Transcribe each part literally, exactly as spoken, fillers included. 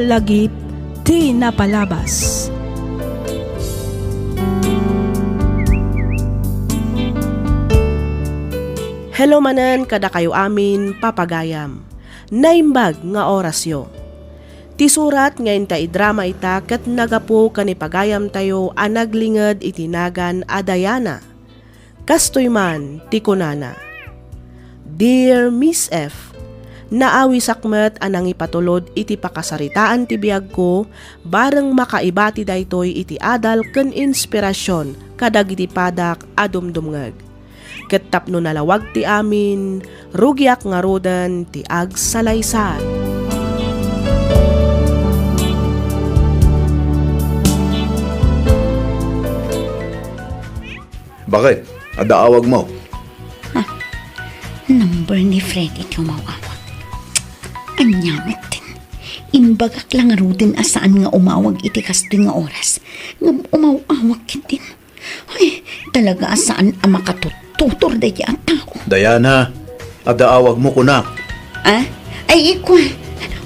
Lagip ti napalabas. Hello manen kadakayo amin, papagayam. Naimbag nga orasyo. Ti surat nga inta idrama ita ket nagapu ken ni pagayamtayo a naglinged iti nagan a Diana. Kastoy man ti kunana, "Dear Miss F, naawisak met a nangipatulod iti pakasaritaan ti biagko, bareng makaibati daytoy iti adal ken inspirasyon kadagiti padak a dumdumngeg. Ket tapno nalawag ti amin, rugiak ngaruden ti agsalaysay." Baket, adda awagmo? Ha? Number ni Freddy ti umaw-awag. Ania metten? Imbagak la ngaruden a saan nga umawag iti kastoy nga oras. Ngem umaw-awag ketdin. Ay, talaga a saan a makatututor daydi a tao. Diana, adda awagmo kunak. Ah? Ay, ikwa.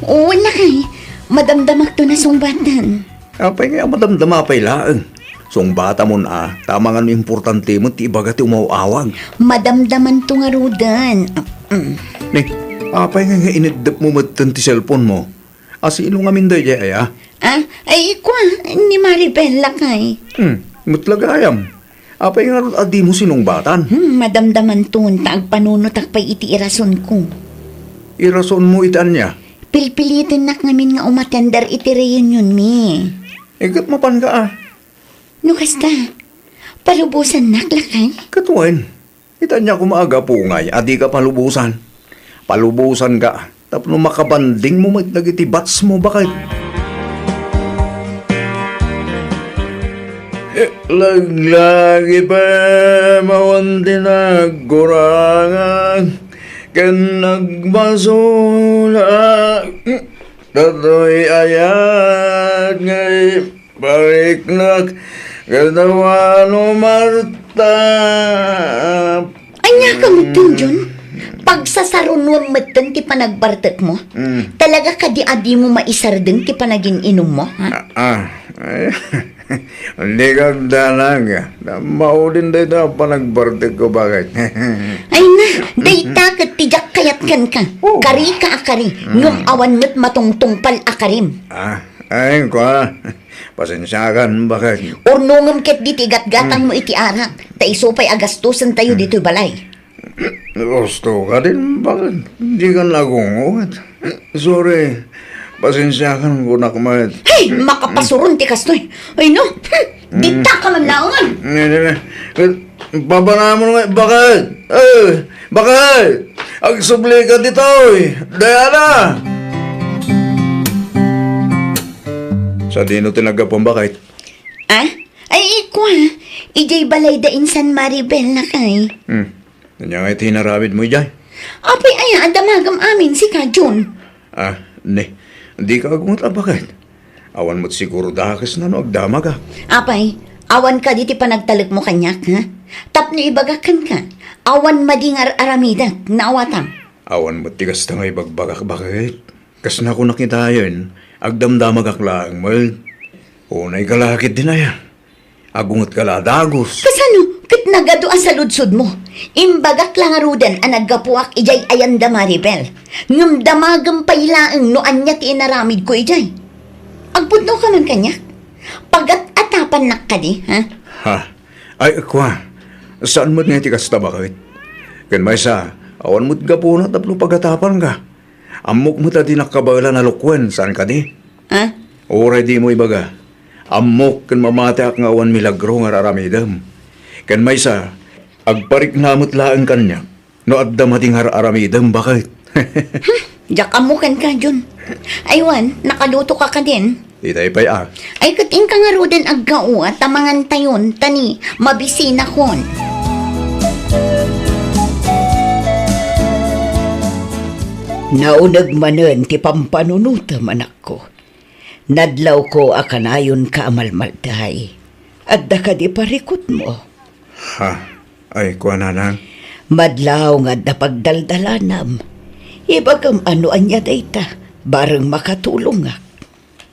Wen lakay. Madamdamakto a sungbatan. Apay nga madamdama pay laeng? Sungbatamon a, ta amangan no importante met ti ibaga ti umaw-awag. Madamdamanto ngaruden. Mm. Ni, apay nga, nga ineddepmo metten ti cellphone mo? A sino ngamin daydiay aya? Ah, ay, ikwa, ni Maribel lakay. Hmm, met la gayam. Apay ngarud a dimo sinungbatan? Hmm, madamdamanton ta agpanunotak pay iti irasonko. Irasonmo iti ania? Pilpilitennak ngamin nga umatender iti reunionmi. Eh, ket mapanka a. No kasta, palubosannak lakay? Ket wen, ita ania koma a gapu ngay a dika palubosan? Palubosanka tapno makabandingmo met dagiti batsmo, baket. Laglagipem awan ti nagkurangak ken nagbasolak. Datoy ayat nga Bariknak, kadawano Marta. Ania ka metten, Jun? Pagsasarunuam metten ti panagbartekmo? Mm. Talaga kadi a dimo maisardeng ti panagin-inummo, ha? Ah, ah. Ay, dika agdanag. Maudin dayta a panagbartekko, baket. Ay na, dayta ket ti diak kayat kenka. Oh. Karika a kari, ngem awan met matungtungpal a karim. Ah, ay, kua. Pasensiakan, baket. Urnongem ketdi ti gatgatangmo iti arak, ta isu pay a gastosentayo ditoy balay. Gusto ka din, baket? Di ka nagunguwat. Sorry. Pasensiakan, kunak met. Hey, makapasuron ti kastoy. Ay, no? Hmm, dita ka man laungan. Ne, ne, ne. Papanamon nga, baket? Eh, baket? Agsubli ka ditoy. Diana! Sadino ti naggapuan, baket? Ah? Ay, ikwa. Idiay balay da insan Maribel, lakay. Hmm. Ania nga iti inaramidmo idiay? Apay aya a damagem amin sika, Jun? Ah, ne. Dika agunget a baket. Awan met siguro dakesna no agdamagak. Apay, awan kadi ti panagtalekmo kaniak, ha? Tapno ibagak kenka, awan madi nga ar-aramidek, naawatam. Awan met ti kasta nga ibagbagak, baket. Kas nakunak itayen, agdamdamagak laeng met. Unay ka la ketdin aya. Agunget ka la dagus. Kasano ket nagadu a saludsodmo? Imbagak la ngaruden a naggapuak idiay ayan da Maribel. Ngem damagem pay laeng no ania ti inaramidko idiay. Agpudno ka man kaniak? Pagat-atapannak kadi, ha? Ha? Ay, kua. Saan met nga iti kasta, baket? Ken maysa, awan met gapuna tapno pagatapanka. Ammok met a dinak kabaelan a lukuen, saan kadi? Ha? Uray dimo ibaga, ammok ken mamatiak nga awan milagro nga ar-aramidem. Ken maysa, agparikna met laeng kaniak no adda madi nga ar-aramidem, baket. Hmm, diak ammo kenka, Jun. Ay wen, nakaluto ka kadin? Itay pay a. Ay, ket inka ngaruden aggao, ta mangantayon, ta ni mabisinakon. Nauneg manen ti pampanunotem, anakko. Nadlawko a kanayonka a malmalday. Adda kadi parikutmo? Ha? Ay, kua, nanang? Madlaw nga adda pagdaldalanam. Ibagam a no ania dayta, bareng makatulongak.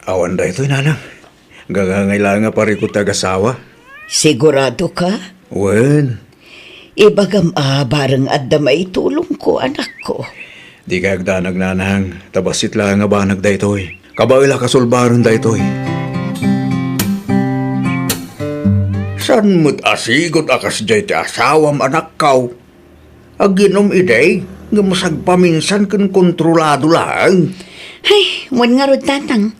Awan daytoy, nanang. Gagangay laeng a parikut ti agasawa. Sigurado ka? Wen. Ibagam a bareng adda maitulongko, anakko. Dika agdanag, nanang. Ta bassit laeng a banag daytoy. Kabaelak a sulbaren daytoy. Saan met a sigud a kasdiay ti asawam, anakko? Aginum idi, ngem sagpaminsan ken kontrolado laeng. Ay, wen ngarud, tatang.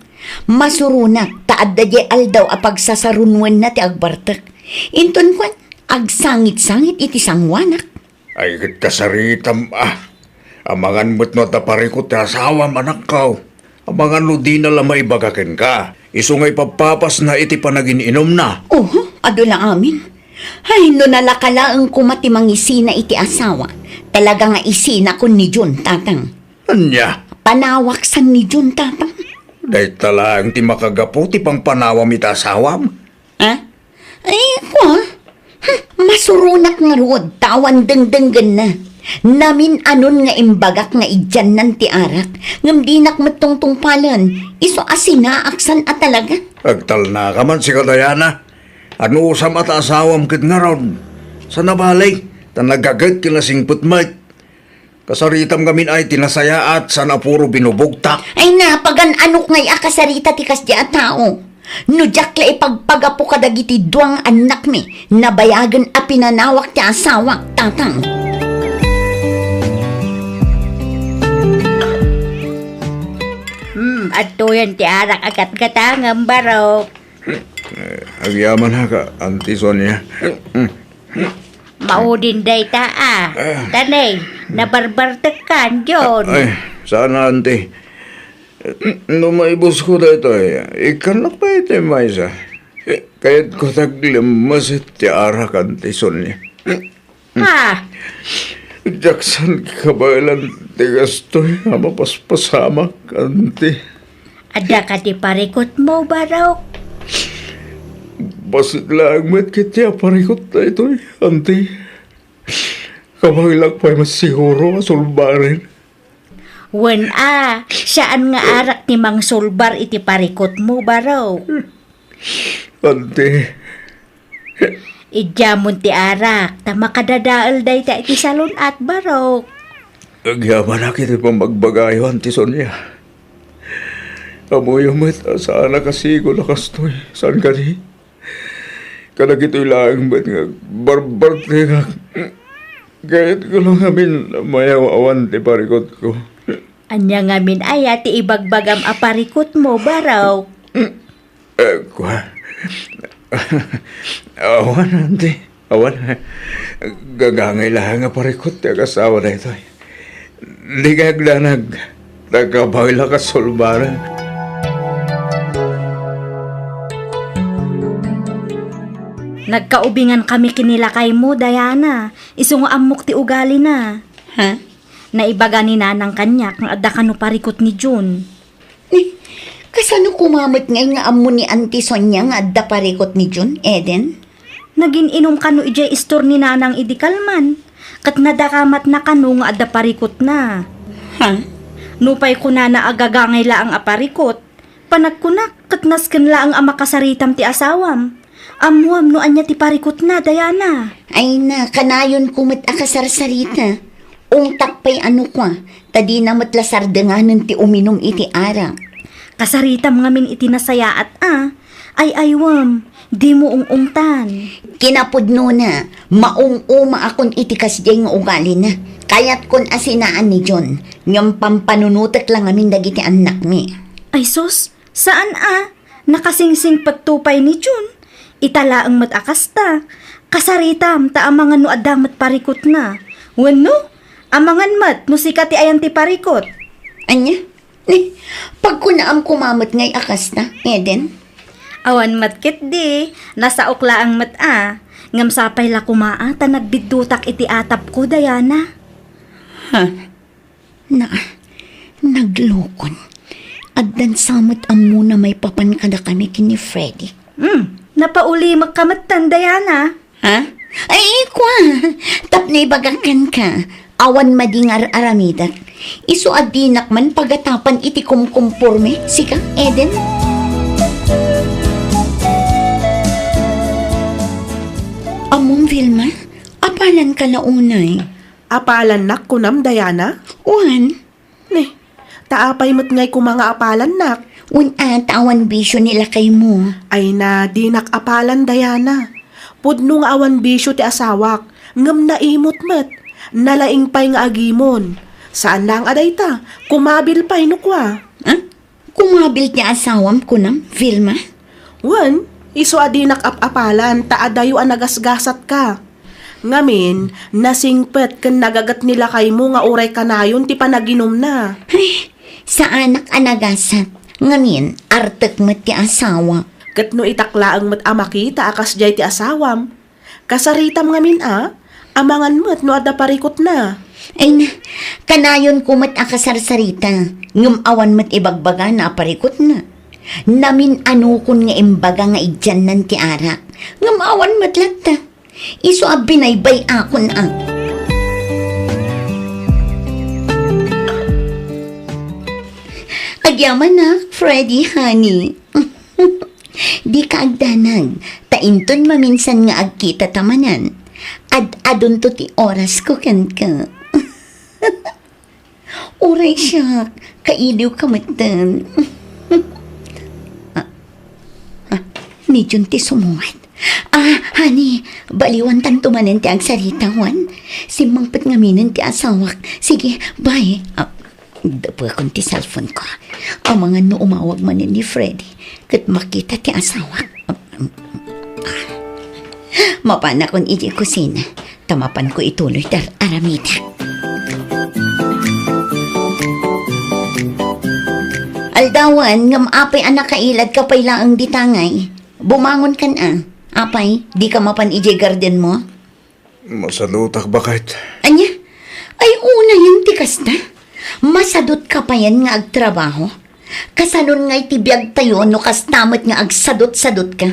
Masuronak ta adda diay aldaw a pagsasarunwenna ti agbartek. Inton kuan, agsangit-sangit iti sangoanak. Ay, ket kasaritam, ah. Amangan met no adda parikut ti asawam, anakko. Amangan no dina la maibaga kenka. Isu nga ipapapasna iti panagin-inumna. Oho, adu la amin. Ay, no nalaka laeng koma ti mangisina iti asawa, talaga nga isinakon ni Jun, tatang. Ania? Panawaksan ni Jun, tatang. Dayta laeng ti makagapu ti pangpanawam iti asawam. Ha? Ay, kua? Hmm, masuronak ngarud, ta awan dengdenggenna. Namin-anon nga imbagak nga idiannan ti arak, ngem dinak met tungtungpalen. Isu a sinaaksan a talaga. Agtalnaka man sika, Diana. Anusam a ta asawam ket ngarud. Saan a bale, ta nagaget ken nasingpet met. Kasaritam ngamin ay ti nasayaat, saan a puro binubugtak. Ay, napagan-anok ngay a kasarita ti kasdi a tao. No diak la ipagpagapu kadagiti dua nga annakmi, nabayagen a pinanawak ti asawak, tatang. Hmm, adtoyen ti arak a gatgatangem, barok. Eh, agyamanak, Auntie Sonia. Maudin dayta, a. Ah. Tanay, nabarbartekkan, Jun. Ay, saan, Auntie. No maibusko daytoy, ikkannak pay ti maysa. Kayatko ti aglemmes ti arak, Auntie Sonia. Ha? Diak saan kabaelan ti kastoy a mapaspasamak, Auntie. Adda kadi parikutmo, barok? Bassit laeng met ketdi a parikut daytoy, Auntie. Kabaelak pay met siguro a sulbaren. Wen a, saan nga arak ti mangsulbar iti parikutmo, barok? Auntie. Idiamon ti arak, ta makadadael dayta iti salun-at, barok. Agyamanak iti pammagbagayo, Auntie Sonia. Ammoyo met a saanak a sigud a kastoy, saan kadi? Kadagitoy laeng met nga barbartekak. Kayatko la ngamin a mayaw-awan ti parikutko. Ania ngamin aya ti ibagbagam a parikutmo, barok? Eh, kua. Awan, Auntie. Awan. Gagangay laeng a parikut ti agasawa daytoy. Dika agdanag. Nagkabaelak a sulbaren. Nagkaubingan kami ken ni lakaymo, Diana. Isu nga ammok ti ugalina. Ha? Naibaga ni Nanang kaniak nga adda kano parikut ni Jun. Ni, kasano koma met ngay nga ammo ni Auntie Sonia nga adda parikut ni Jun, Eden? Nagin-inum kano idiay istor ni Nanang idi kalman, ket nadakamatna kano nga adda parikutna. Ha? Nupay kunana a gagangay laeng a parikut, panagkunak ket nasken laeng a makasaritam ti asawam. Ammoam no ania ti parikutna, Diana? Ay na, kanayonko met a kasarsarita. Ungtak pay a no kua, ta dina met la sardenganen ti uminum iti arak. Kasaritam ngamin iti nasayaat a. Ay-aywem, dimo ung-ungtan. Kinapudnona, maum-umaakon iti kasdiay nga ugalina. Kayatkon a sinaan ni Jun, ngem pampanunotek la ngamin dagiti annakmi. Ay sus, saan a? Nakasingsingpetto pay ni Jun. Ita laeng met a kasta. Kasaritam ta amangan no adda met parikutna. Wenno, amangan met no sika ti ayan ti parikut. Ania? Ni, pagkunaam koma met ngay a kasta, Eden? Awan met ketdi, nasaok laeng met a. Ngem sapay la koma a ta nagbiddutak iti atapko, Diana. Ha? Na, naglukon. Addan sa met ammona maipapan kadakami ken ni Freddy. Hmm, napaulimekka metten, Diana. Ha? Ay, kua, tapno ibagak kenka, awan madi nga ar-aramidek. Isu a dinak man pagatapan iti kumkumporme, sika, Eden? Ammom, Vilma, apalanka la unay. Apalannak, kunam, Diana? Wen. Ne, ta apay met ngay koma nga apalannak? Wen a, ta awan bisio ni lakaymo. Ay na, dinak apalan, Diana. Pudno nga awan bisio ti asawak, ngem naimot met. Nalaing pay nga agimon. Saan laeng a dayta, kumabil pay no kua. Ah? Kumabil ti asawam, kunam, Vilma? Wen, isu a dinak ap-apalan ta adayo a nagasgasatka. Ngamin, nasingpet ken nagaget ni lakaymo nga uray kanayon ti panaginumna. Ay, saanak a nagasat. Ngamin, artek met ti asawa. Ket no itak laeng met a makita a kasdiay ti asawam, kasaritam ngamin a, amangan met no adda parikutna. Ay na, kanayonko met a kasarsarita, ngem awan met ibagbagana a parikutna. Namin-anokon nga imbaga nga idiannan ti arak, ngem awan met latta. Isu a binaybay-akon a. Agyamanak, Freddy, honey. Dika agdanag, ta inton maminsan nga agkitata manen, ad-adunto ti orasko kenka. Uray siak, kailiwka metten. Ah, ah, ni Jun ti sumuwat. Ah, honey, baliwantanto manen ti agsarita, wen? Simmangpet ngaminen ti asawak. Sige, bye. Ah, dapekon ti cellphone ko. Amangan no umawag manen ni Freddy ket makita ti asawak. Ah, mapanakon idiay kusina, ta mapanko ituloy ti ar-, aramidek. Aldawen, ngem apay a nakailadka pay laeng dita ngay? Bumangonkan a. Apay, dika mapan idiay gardenmo? Masadutak, baket. Ania? Ay, unayen ti kasta. Masadutka payen nga agtrabaho. Kasanon ngay ti biagtayo no kasta met nga agsadut-sadutka?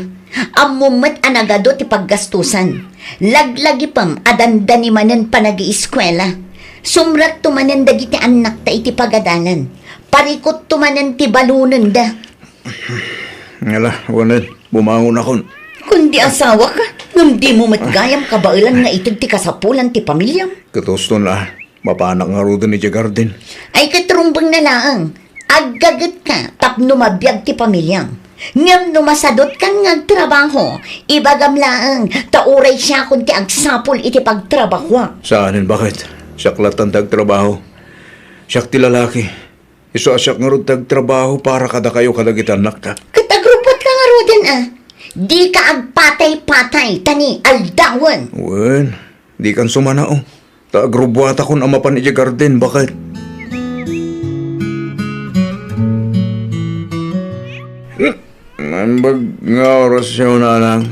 Ammom met a nagadu ti paggastusan. Laglagipem a dandani manen panagieskuela. Sumrekto manen dagiti annakta iti pagadalan. Parikutto manen ti balonenda. Ngala, wanen, bumangonakon. Kundi asawaka, ngem dimo met gayam kabaelan nga ited ti kasapulan ti pamiliam. Ket uston la, mapanak ngaruden idiay garden. Ay, ket rumbengna laeng. Aggagetka tapno mabiag ti pamiliam. Ngem no masadutkan nga agtrabaho, ibagam laeng, ta uray siakon ti agsapul iti pagtrabahoak. Saanen, baket? Siak lattan ti agtrabaho. Siak ti lalaki. Isu a siak ngarud ti agtrabaho para kadakayo kadagiti annakta. Ket agrubbuatka ngaruden a. Dika agpatay-patay, ta ni aldawen. Wen, dikan sumanao. Ta agrubbuatakon a mapan idiay garden, baket. Naimbag nga orasyo, nanang.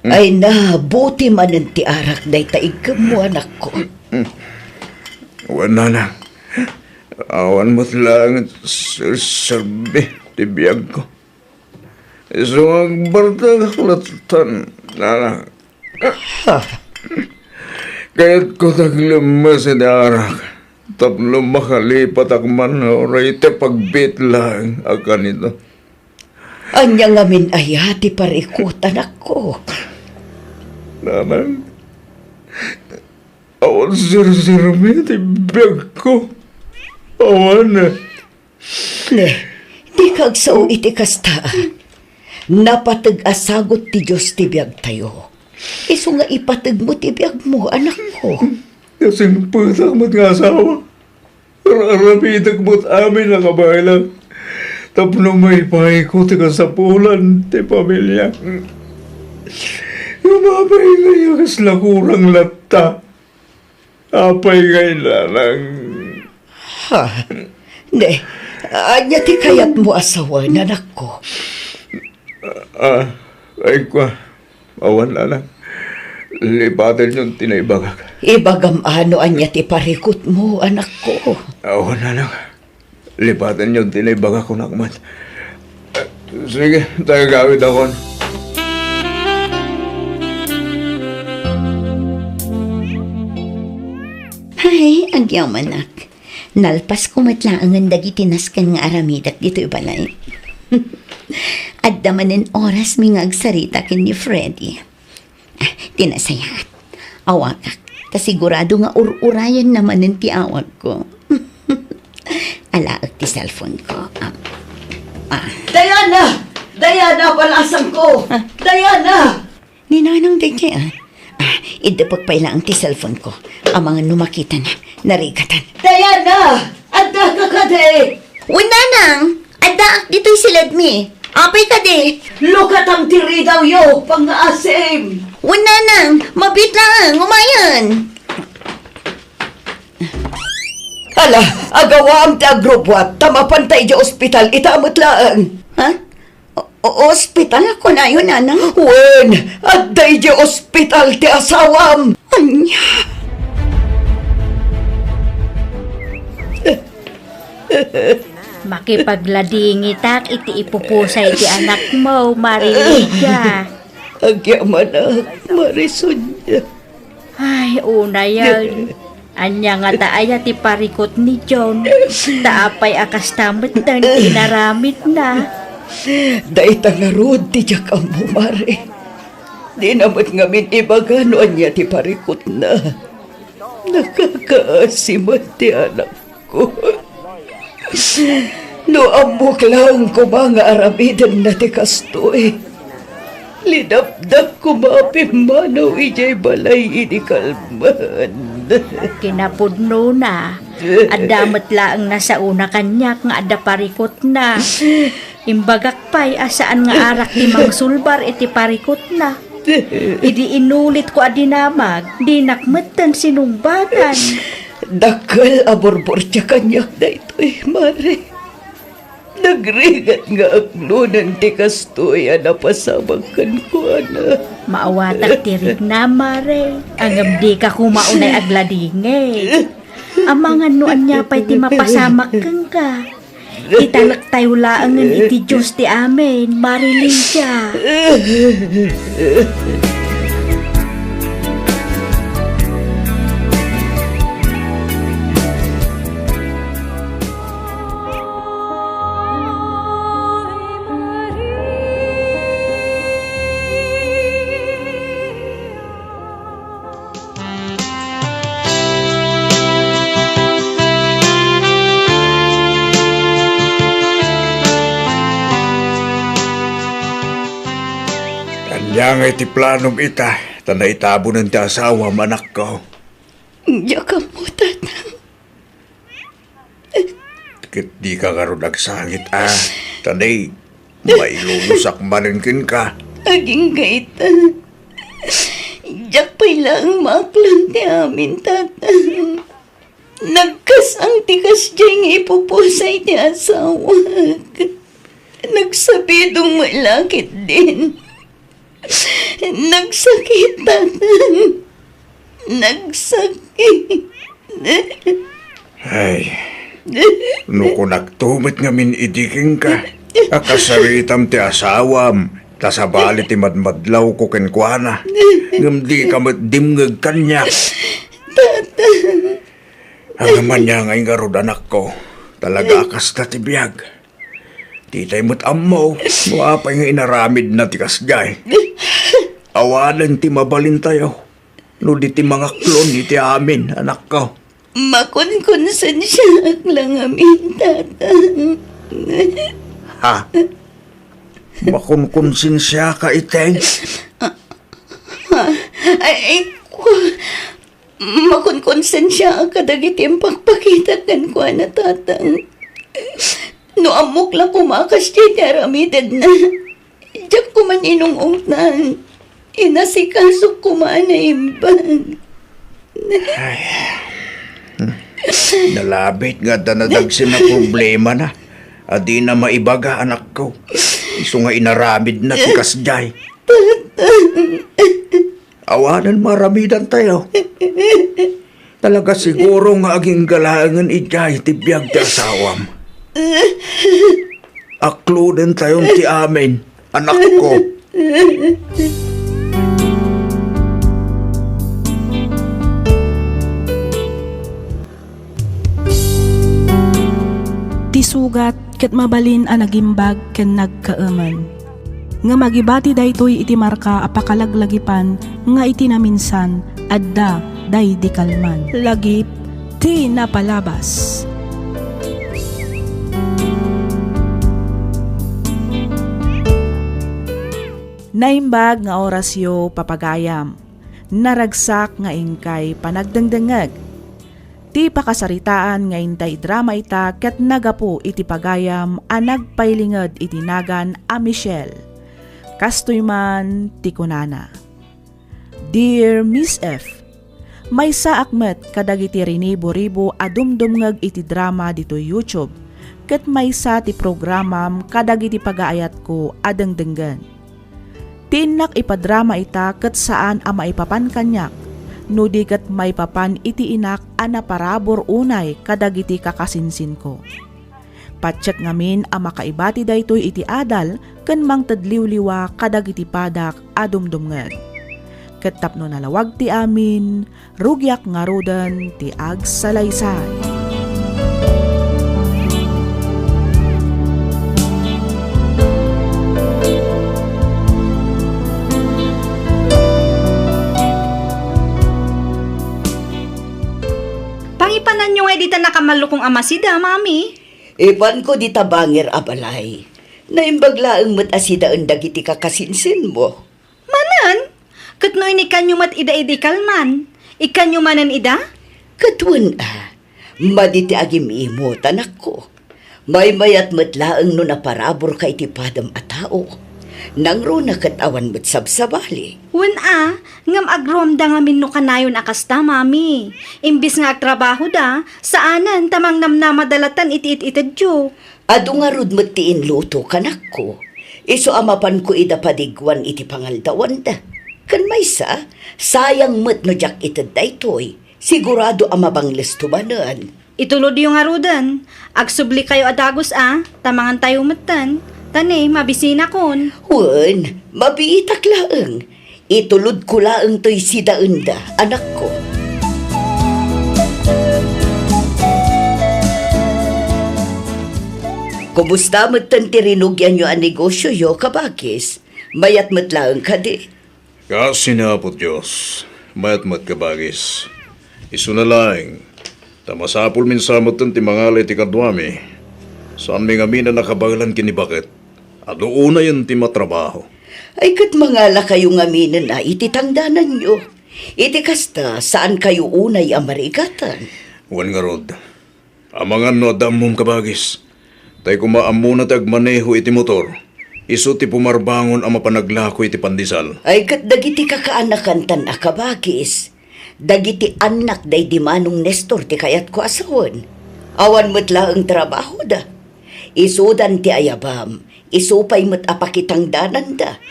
Ay na, buti manen ti arak dayta iggemmo, anakko. Wen, nanang. Awan met laeng serserbi ti biagko. Isu nga agbartegak lattan, nanang. Kayatko ti aglemmes iti arak tapno makalipatak man uray ti pagbiit laeng a kanito. Ania ngamin aya ti parikut, anakko? Nanang, awan serserbi ti biagko. Awan. Ne, dika agsao iti kasta. Napateg a sagut ti Dios ti biagtayo. Isu nga ipategmo ti biagmo, anakko. Nasingpetak met nga asawa. Ar-aramidek met amin a kabaelan tapno maipayko ti kasapulan ti pamiliak. Ngem apay ngay a kasla kurang latta? Apay ngay, nanang? Ha? Ne, ania ti kayatmo a sawen, anakko? Ah, ay, kua. Awan, nanang. Lipatenyon ti naibagak. Ibagam a no ania ti parikutmo, anakko. Awan, nanang. Lipatenyon ti naibagak, kunak met. Sige, ta agawidakon. Hay, agyamanak. Nalpasko met laengen dagiti nasken nga aramidek ditoy balay. Adda manen orasmi nga agsarita ken ni Freddy. Ah, ti nasayaat. Awagak, ta sigurado nga ur-urayenna manen ti awagko. Alaek ti cellphone ko. Ah. Ah. Diana! Diana, balasangko! Ah. Diana! Ni Nanang daydiay, ah. Ah, iddepek pay laeng ti cellphone ko. Amangan no makitana, narigatan. Diana! Addaka kadi? Wen, Nanang, addaak ditoy siledmi. Apay kadi? Lukatam ti ridawyo, pangngaasim. Wen, Nanang, mabiit laeng, umayen. Ala, agawaam ti agrubbuat, ta mapanta idiay ospital, ita met laeng. Ha? O-, ospital, kunayo, Nanang? Wen, adda idiay ospital ti asawam. Ania? Makipagladingitak iti ipupusay ti anakmo, Marie Lydia. Agyamanak, Marie Sonia. Ay, unayen. Ania ngata aya ti parikut ni John? Ta apay a kasta metten ti inaramidna? Dayta ngarud ti diak ammo, Mare. Dina met ngamin ibaga no ania ti parikutna. Nakakaasi man ti anak ko. No ammok laeng koma nga aramidenna ti kastoy, linapdak koma a pimmanaw idiay balay idi kalman. Kinapudnona, adda met laeng nasaona kaniak nga adda parikutna. Imbagak pay a saan nga arak ti mangsulbar iti parikutna. Idi inulitko a dinamag, dinak metten sinungbadan. Dakkel a burburtia kaniak daytoy, Mare. Nagrigat nga aklonen ti kastoy a napasamak kenkuana. Maawatak ti riknam, Mare. Ngem dika koma unay agladingit. Amangan no ania pay ti mapasamak kenka. Italektayo laengen iti Dios ti amin, Mare Lydia. Ania ngay ti planom ita, ta naitabonen ti asawam, anakko? Diak ammo, Tatang. Ket dika ngarud agsangit a, ta nay, mailulusak manen kenka. Agingga ita. Diak pay laeng maaklon ti amin, Tatang. Nagkas-ang ti kasdiay nga ipupusay ti asawak. Nagsabidong met la ketdin. Nagsakit, Tatang. Nagsakit. Ay, no kunakto met ngamin idi kenka, a kasaritam ti asawam, ta sabali ti madmadlawko kenkuana, ngem dika met dimngeg kaniak. Tatang. Ania ngay ngarud, anakko, talaga a kasta ti biag. Ditay met ammo no apay nga inaramidna ti kasdiay. Awanen ti mabalintayo no di ti mangaklon iti amin, anakko. Makonkonsensiaak la ngamin, Tatang. Ha? Makonkonsensiaka iti? Ha? Ay, ay, ku-, Makonkonsensiaak kadagiti impakpakitak kenkuana, Tatang. No ammok la koma a kasdiay ti aramidenna, diak koma inung-ungtan. Inasikasok koma a naimbag. Ay. Nalabit nga adda nadagsen a problemana a dina maibaga, anakko. Isu nga inaramidna ti kasdiay. Awanen maaramidantayo. Talaga siguro nga agingga laengen idiay ti biag ti asawam. Aklodentayon ti amin, anakko. Ti sugat ket mabalin a nagimbag ken nagkaemen. Nga magibati daytoy iti marka a pakalaglagipan nga iti naminsan, adda daydi kalman. Lagip ti napalabas. Naimbag nga orasyo, papagayam. Naragsak nga inkay panagdengdengngeg. Ti pakasaritaan nga intay idrama ita ket nagapu iti pagayam a nagpailinged iti nagan a Michelle. Kastoy man ti kunana, "Dear Miss F, maysaak met kadagiti rinibo-ribo a dumdumngeg iti drama ditoy YouTube, ket maysa ti programam kadagiti pagaayatko a dengdenggen. Ti innak ipadrama ita ket saan a maipapan kaniak, no di ket maipapan iti inak a naparabur unay kadagiti kakasinsinko. Patiek ngamin a makaibati daytoy iti adal ken mangted liwliwa kadagiti padak a dumdumngeg. Ket tapno nalawag ti amin, rugiak ngaruden ti agsalaysay." Pangipananyo ngay dita nakamallukong a masida, Mami? Ipanko dita bangir a balay. Naimbag laeng met a sidaen dagiti kakasinsinmo. Manen? Ket no inikkanyo met ida idi kalman, ikkanyo manen ida? Ket wen a, madi ti agim-imot, anakko. Maymayat met laeng no naparaburka iti padam a tao. Nangruna ket awan met sabsabali. Wen a, ngem agruamda ngamin no kanayon a kasta, Mami. Imbes nga agtrabahoda, saanen ta mangnamnamada latta iti it-itedyo. Adu ngarud met ti inluto, kanakko. Isu a mapanko ida padiguan iti pangaldawanda. Ken maysa, sayang met no diak ited daytoy. Sigurado a mabanglesto manen. Itulodyo ngaruden. Agsublikayo a dagus a, ta mangantayo metten. Ta ne, mabisinakon. Wen, mabiitak laeng. Itulodko laeng toy sidaenda, anakko. Kumusta metten ti rinugianyo a negosioyo, kabagis? Mayat met laeng kadi? Kaasi ni Apo Dios, mayat met, kabagis. Isuna laeng, ta masapulmin sa metten ti mangala iti kaduami. Saanmi ngamin a nakabaelan ken ni baket. Adu unayen ti matrabaho. Ay, ket mangalakayo ngaminen a iti tangdananyo. Iti kasta, saankayo unay a marigatan. Wen ngarud, amangan no adda ammom, kabagis. Tay koma ammona ti agmaneho iti motor. Isu ti pumarbangon a mapanaglako iti pandesal. Ay, ket dagiti kakaanakan tan a kabagis. Dagiti annak daydi Manong Nestor ti kayatko a sawen. Awan met laeng trabahoda. Isudan ti ayabam, isu pay met a pakitangdananda.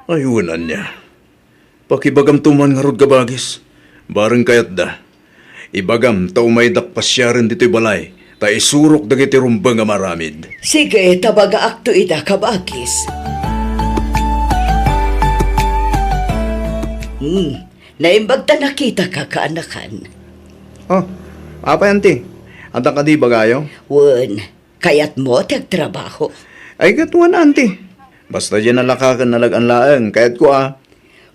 Ay, wen ania. Pakibagamto man ngarud, kabagis. Bareng kayatda, ibagam ta umaydak pasiaren ditoy balay, ta isurok dagiti rumbeng a maaramid. Sige, ta bagaakto ida, kabagis. Hmm, naimbag ta nakitaka, kaanakan. Oh, apay, anti? Adda kadi ibagayo? Wen, kayatmo ti agtrabaho? Ay, ket wen, anti. Basta diay nalaka ken nalag-an laeng, kayatko a.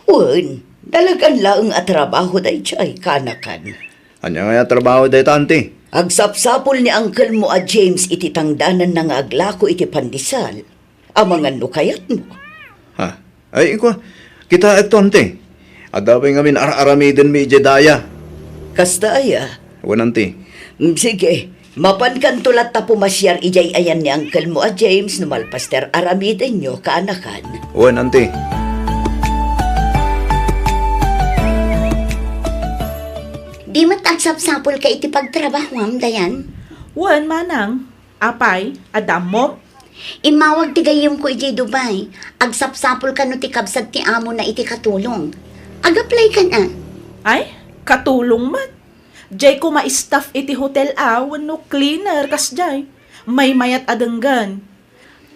Wen, nalag-an laeng a trabaho daydiay, kaanakan. Ania ngay a trabaho dayta, anti? Agsapsapul ni uncle mo a James iti tangdananna nga aglako iti pandesal. Amangan no kayatmo. Ha? Ay, ikua, kitaekto, anti. Adda pay ngamin ar-aramidenmi idiay daya. Kasta aya? Wen, anti. Mm, sige, mapankanto latta pumasiar idiay ayan ni uncle mo a James no malpas ti ar-aramidenyo, kaanakan. Wen, anti. Di met agsapsapulka iti pagtrabahoam, Dayan? Wen, manang. Apay, adda ammom? Immawag ti gayyemko idiay Dubai. Agsapsapul kano ti kabsat ti amona iti katulong. Ag-apply kan a? Ay, katulong met. Diay koma staff iti hotel a wenno cleaner kasdiay. Maymayat a denggen.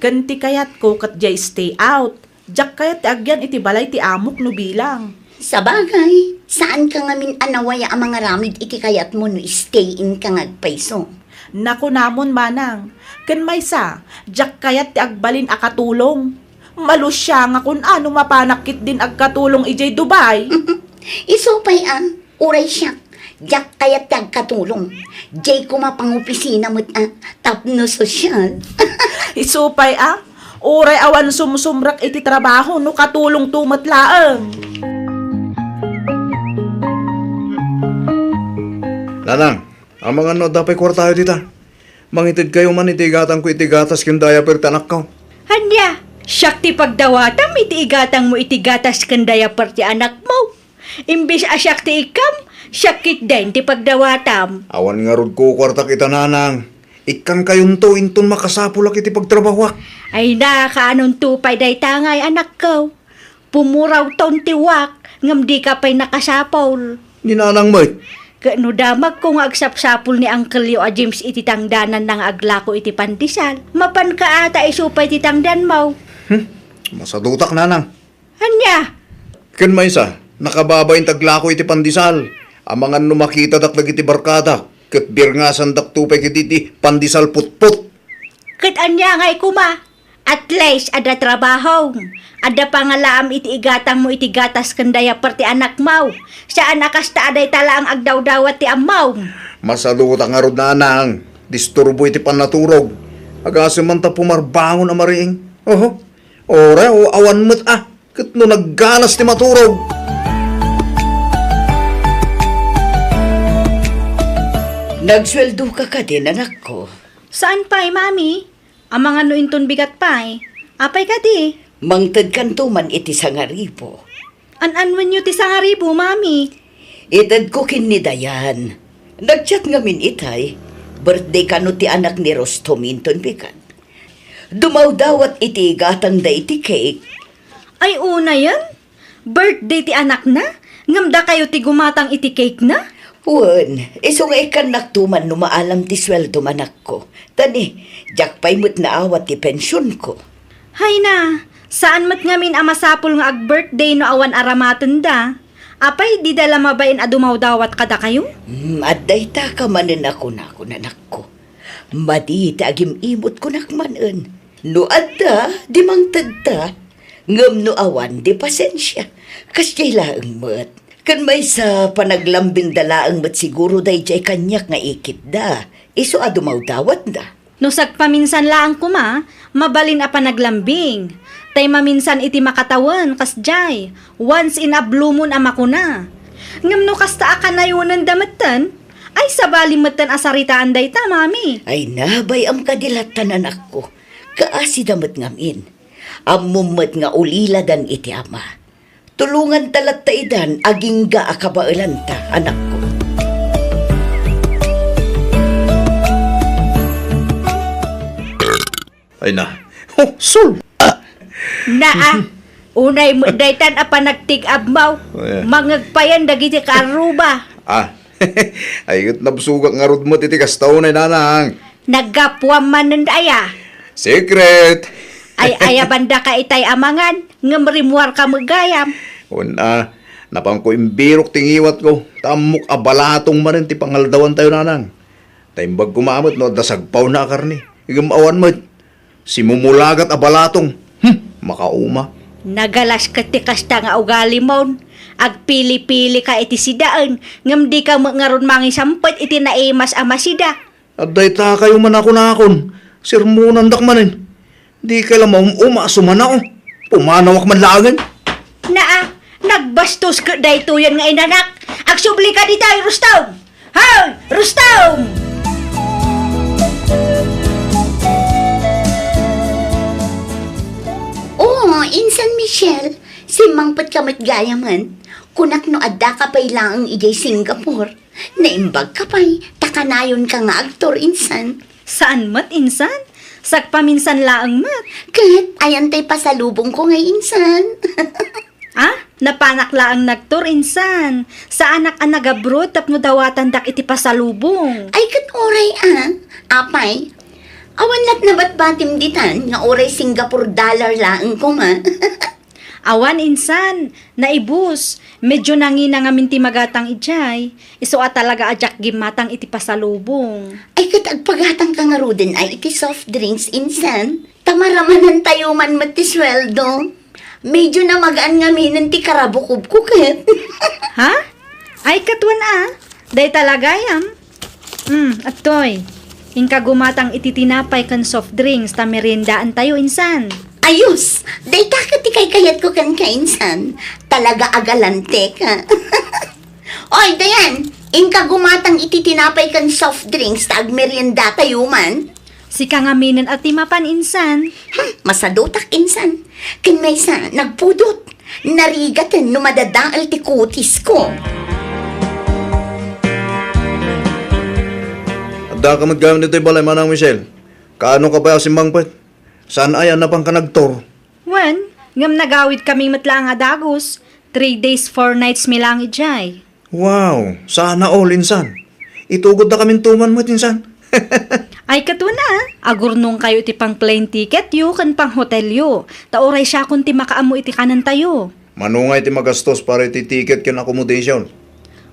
Ken ti kayatko ket diay stay out. Diak kayat ti agyan iti balay ti amok no bilang. Sabagay, saanka ngamin a nawaya a mangaramid iti kayatmo no stay in ka nga agpayso. Nakunamon, manang, ken maysa, diak kayat ti agbalin a katulong. Malusiangakon a no mapanak ketdin agkatulong idiay Dubai. Isu pay a, uray siak, diak kayat ti agkatulong. Diay koma pangopisina met a, tapno sosyal. Isu pay a, uray awan sumsumrek iti trabaho no katulongto met laeng. Nanang, amangan no adda pay kuartayo dita? Mangitedkayo man iti igatangko iti gatas ken diaper ti anakko. Ania? Siak ti pagdawatam iti igatangmo iti gatas ken diaper ti anakmo. Imbes a siak ti ikkam, siak ketdin ti pagdawatam. Awan ngarud kukuartak ita, nanang. Ikkankayonto inton makasapulak iti pagtrabahoak. Ay na, kaanonto pay dayta ngay, anakko? Pumurawton ti uwak, ngem dika pay nakasapul. Ni nanang met. Ket no damagko nga agsapsapul ni angkelyo a James iti tangdananna nga aglako iti pandesal, mapanka a ta isu pay ti tangdanmo. Hmm, masadutak, nanang. Ania? Ken maysa, nakababain ti aglako iti pandesal. Amangan no makitadak dagiti barkadak, ket birngasandakto pay ketdi ti pandesal putput. Ket ania ngay koma? At least, adda trabahom. Adda pangalaam iti igatangmo iti gatas ken diaper ti anakmo. Saan a kasta a dayta laeng agdawdawat ti ammom. Masadutak ngarud, nanang. Disturbo iti pannaturog. Agasem man ta pumarbangon a mariing. Oho. Ora o awan met a. Ket no naggalas ti maturog. Nagsueldoka kadi, anakko? Saan pay, Mami. Amangan no inton bigat pay. Apay kadi? Mangtedkanto man iti sangaribu. An-anuenyo ti sangaribu, Mami? Itedko ken ni Dayan. Nag-chat ngamin itay. Birthday kano ti anak ni Rustom inton bigat. Dumawdawat iti igatangda iti cake. Ay, unayen? Birthday ti anakna? Ngem dakayo ti gumatang iti cake na? Wen, isu nga ikkannakto man no maalam ti sueldom, anakko. Ta ni, diak pay met naawat ti pensionko. Hay na, saan met ngamin a masapul nga ag-birthday no awan aramatenda. Apay, dida la mabain a dumawdawat kadakayo? Hmm, adda ita ka manen a kunakon, anakko. Madi ti agim-imot kunak manen. No adda, di mangtedta. Ngem no awan, di pasensia. Kasdiay laeng met. Ken maysa, panaglambingda laeng met siguro daydiay kaniak nga ikitda. Isu a dumawdawatda. No sagpaminsan laeng koma, mabalin a panaglambing. Tay maminsan iti makatawen, kasdiay, once in a blue moon a makuna. Ngem no kasta a kanayonenda metten, ay sabali metten a saritaan dayta, Mami. Ay na, bay-am kadi lattan, anakko. Kaasida met ngamin. Ammom met nga uliladan iti ama. Tulonganta latta idan agingga a kabaelanta, anakko. Ay na. Oh, sul! Ah! Naa, unay met daytan a panagtig-abmaw. Oh, yeah. Mangegpayan dagiti kaarruba. Ah. Ay, ket nabsogak ngarud met iti kasta unay, nanang. Naggapuam manen aya? Secret! Ay, ayabandaka itay amangan, ngem rimmuarka met gayam. Wen a, napanko imbirok ti ngiwatko, ta ammok a balatong manen ti pangaldawantayo, nanang. Ta imbag koma met no adda sagpawna a karne, ngem awan met. Simumulagat a balatong. Hmm, makauma. Nagalas ket ti kasta nga ugalimon. Agpili-pilika iti sidaen, ngem dika met ngarud mangisampet iti naimas a masida. Adda itakayo man a kunakon, sermonandak manen. Dikay la maum-uma a sumanao. Pumanawak man laengen. Naa, nagbastos ket daytoyen nga inanak. Agsublika ditoy, Rustom! Hoy, Rustom! Oo, Insan Michelle, simmangpetka met gayamen. Kunak no addaka pay laeng idiay Singapore. Naimbagka pay, ta kanayonka nga agtour, Insan. Saan met, Insan? Sagpaminsan laeng met. Ket, ayan tay pasalubongko ngay, Insan. Ah, napanak laeng nagtour, Insan. Saanak a nag-abroad tapno dawatandak iti pasalubong. Ay, ket uray, ah. Apay, awan la't nabatbatim ditan nga uray Singapore dollar laeng koma. Awan, Insan. Naibus. Medyo nangina ngamin ti magatang idiay. Isu a talaga a diak gimmatang iti pasalubong. Ay, ket agpagatangka ngaruden ay iti soft drinks, Insan. Ta maramanantayo man met ti sueldo. Medyo namagaan ngaminen ti karabukobko ket. Ha? Ay, katuen a. Dayta la gayam. Hmm, adtoy. Inka gumatang iti tinapay ken soft drinks ta meriendaantayo insan. Ayos! Dayta ket ti kaykayatko kenka insan. Talaga a galante ka. Oy, Dayan, inka gumatang iti tinapay ken soft drinks ta agmeriendatayo man. Sika ngaminen a ti mapan insan. Hmm, masadutak insan. Ken maysa, nagpudot. Narigaten no madadael ti kutisko. Adda ka met gayam ditoy balay, Manang Michelle. Kaano ka pay a simmangpet? Saan aya a napanka nagtour? Wen, ngem nagawidkami met laeng a dagus. Three days, four nights mi laeng idiay. Wow, sana all, insan. Itugotdakaminto man met, insan. Ay, katuen a, agurnongkayo iti pang-plane ticketyo ken pang-hotelyo, ta uray siakon ti makaammo iti kanentayo. Mano ngay ti magastos para iti ticket ken accommodation?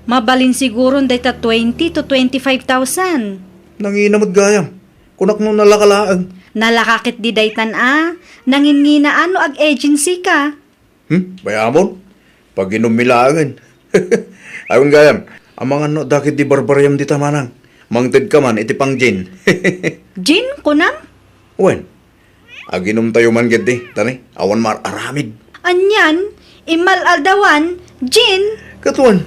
Mabalin siguron dayta twenty to twenty-five thousand. Nangina met gayam. Kunak no nalaka laeng. Nalaka ketdi daytan a, nanginginaan no ag-agency ka. Hmm? Bay-amon? Paginummi laengen. Awan gayam, amangan no adda ketdi barbariam dita, Manang. Mangted ka man iti pang-gin. Gin, kunam? Wen, aginumtayo man ketdi, tani, awan maar-aramid. Anian, immal-aldawan, gin. Katuen,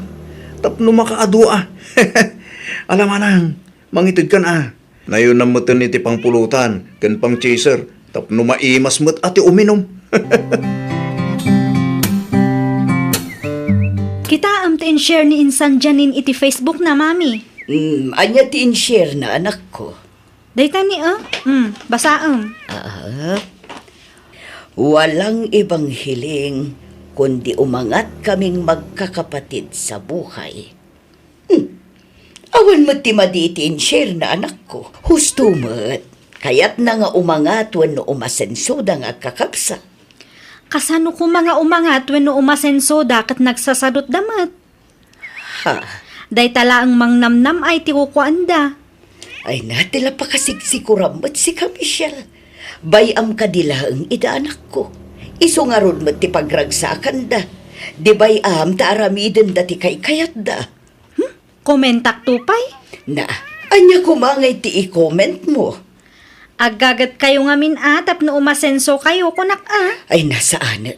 tapno makaadua. Ala, Manang, mangited kan a. Nayunam meten iti pangpulutan ken pang-chaser tapno maimas met a ti uminum. Kitaem ti in-share ni insan Janine iti Facebook na, Mami. Hmm, ania ti in-share na, anakko? Dayta ni, a? Hmm, basaem. Ah, walang ibang hiling kundi umangat kaming magkakapatid sa buhay. Hmm. Awan met ti madi iti in-share na, anakko. Husto met. Kayatna nga umangat wenno umasensoda nga agkakabsat. Kasano koma nga umangat wenno umasensoda ket nagsasadutda met? Ha? Dayta laeng mangnamnam-ay ti kukuaanda. Ay na, ti la pakasigsiguram met sika, Michelle. Bay-am kadi laeng ida, anakko. Isu ngarud met ti pagragsakanda. Di bay-am ta aramidenda ti kaykayatda. Hmm? Komentakto pay? Na, ania koma ngay ti i-comment mo? Aggagetkayo ngamin a tapno umasensokayo, kunak a. Ay, na, saanen.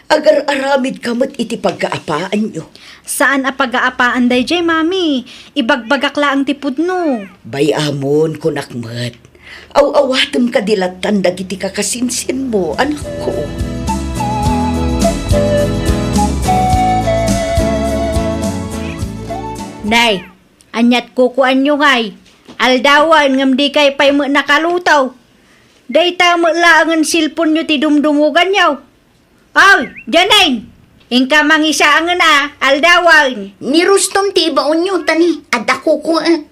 Agar-aramidka met iti pagkaapaanyo. Saan a pagkaapaan daydiay, Mami. Ibagbagak laeng ti pudno. Bay-amon, kunak met. Aw-awatem kadi lattan dagiti kakasinsinmo, anakko. Nay, aniat kukuanyo ngay? Aldawan ngem dikay pay met nakaluto. Dayta met laengen cellphone-yo ti dumdumuganyo. Oy, Janine! Inka mangisaangen a, aldawan. Ni Rustom ti ibaonyo, tani, adda kukuek.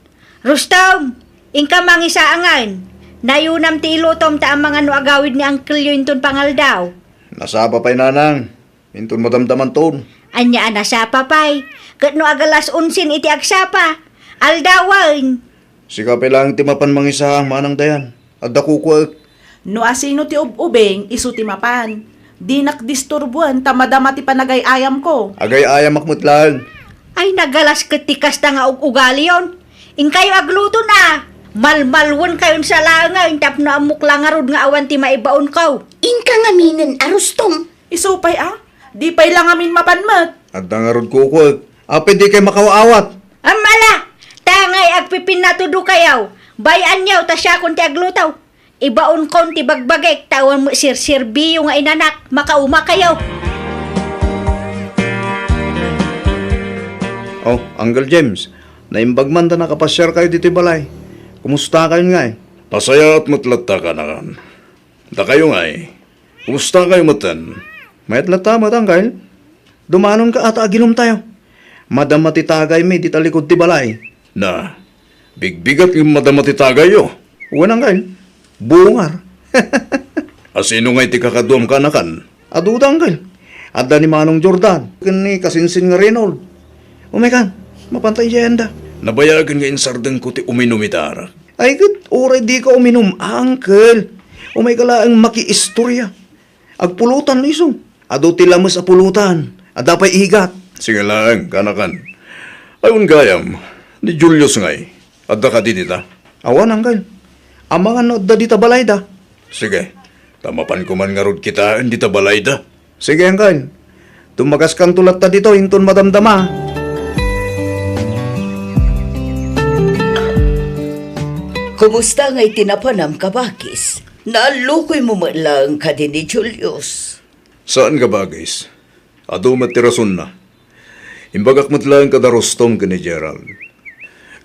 Rustom! Inka mangisaangen. Nayunam ti ilutom ta amangan no agawid ni angkelyo inton pangaldaw. Nasapa pay, nanang. Inton madamdamanton. Ania a nasapa pay? Ket no agalas onsen iti agsapa, aldawan. Sika pay laeng ti mapan mangisaang, Manang Dayan. Adda kukuek. No asino ti ub-ubing, isu ti mapan. Dinak disturboen ta madama ti panagay-ayamko. Agay-ayamak met laeng. Ay, nagalas ket ti kasta nga ug-ugaliyon. Inkayo agluto na. Malmalwenkayon sa laengen tapno ammok la ngarud nga awan ti maibaonko. Inka ngaminen a Rustom. Isu pay a, di pay la ngamin mapan met. Adda ngarud kukuek. Apay dikay makaw-awat? Ammala! Tangay agpipinnatudokayo. Bay-anyo ta siakon ti agluto. Ibaonkon ti bagbagik ta awan met serserbiyo nga inanak, makaumakayo. Oh, Uncle James, naimbag man ta nakapasiarkayo ditoy balay. Kumustakayon ngay? Nasayaat met latta, kanakan. Dakayo ngay, kumustakayo metten? Mayat latta met, Uncle. Dumanonka a ta aginumtayo. Madama ti tagaymi dita likud ti balay. Na, bigbigat ngem madama ti tagayyo. Wen, Uncle. Bungar. Asino ngay ti kakaduam, kanakan? Aduda, Uncle. Adda ni Manong Jordan ken ni kasinsin nga Reynold. Umaykan, mapanta idiay anda. Nabayagen nga insardengko ti uminum ita arak. Ay ket, uray dika uminum, Uncle. Umayka laeng makiistoria. Agpulutan, isu. Adu ti lames a pulutan. Adda pay igat. Sige laeng, kanakan. Ay, wen gayam, ni Julius ngay. Adda kadi dita? Awan, Angkel. Amangan no adda dita balayda. Sige. Ta mapanko man ngarud kitaen dita balayda. Sige, Angkel. Tummagaskanto latta ditoy inton madamdama. Kumusta ngay ti napanam, kabagis? Naallukoymo met laeng kadi ni Julius? Saan, kabagis. Adu met ti rasonna. Imbagak met laeng kada Rustom ken ni Gerald.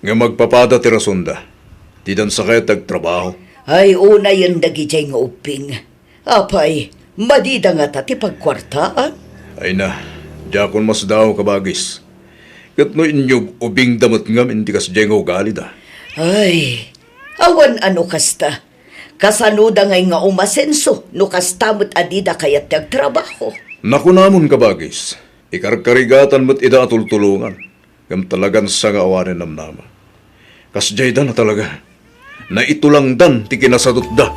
Ngem agpapada ti rasonda. Didan sakay ti agtrabaho. Ay, unayen dagidiay nga ubbing. Apay, madida ngata ti pagkuartaan? Ay na, diakon masdaaw, kabagis. Ket no inyub-ubingda met ngamin ti kasdiay nga ugalida. Ay, awan a no kasta. Kasanoda ngay nga umasenso no kasta met a dida kayat ti agtrabaho? Nakunamon, kabagis, ikarkarigatan met ida a tultulongan, ngem talagan sa nga awanen namnama. Kasdiayda a talaga. Naitulangdan ti kinasadutda.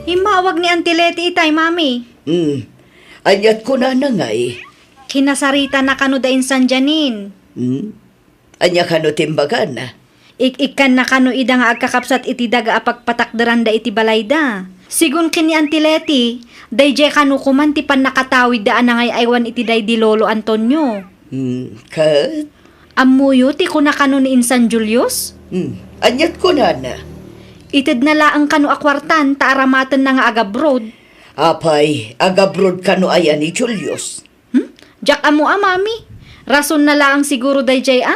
Immawag ni Auntie Leti itay, Mami. Hmm. Ania't kunana ngay? Kinasaritana kano da insan Janine. Hmm? Ania kano ti imbagana? Ik-ikkanna kano ida nga agkakabsat iti daga a pagpatakderanda iti balayda. Sigun ken ni Auntie Leti, daydiay kano koman ti pannakatawidda a nangay-aywan iti daydi Lolo Antonio. Hmm, ket? Ammoyo ti kuna kano ni insan Julius? Hmm, ania't kunana? Itedna laeng kano a kuartan ta aramatenna nga agabroad. Apay, agabroad kano aya ni Julius? Hmm? Diak ammo a, Mami. Rasonna laeng siguro daydiay a.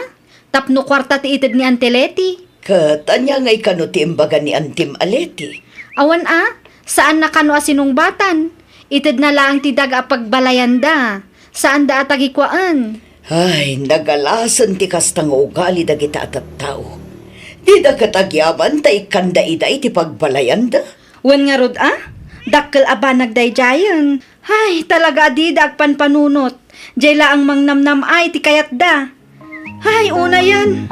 Tapno kuarta ti ited ni Auntie Leti. Ket ania ngay kano ti imbaga ni Antim a Leti? Awan a, saanna kano a sinungbatan. Itedna laeng ti daga a pagbalayanda. Saanda a tagikuaen. Ay, nagalasen ti kasta nga ugali dagita a tattao. Dida ket agyaman ta ikkanda ida iti pagbalayanda. Wen ngarud a, dakkel a banag daydiayen. Ay, talaga a dida agpanpanunot. Diay laeng mangnamnam-ay ti kayatda. Ay, unayen.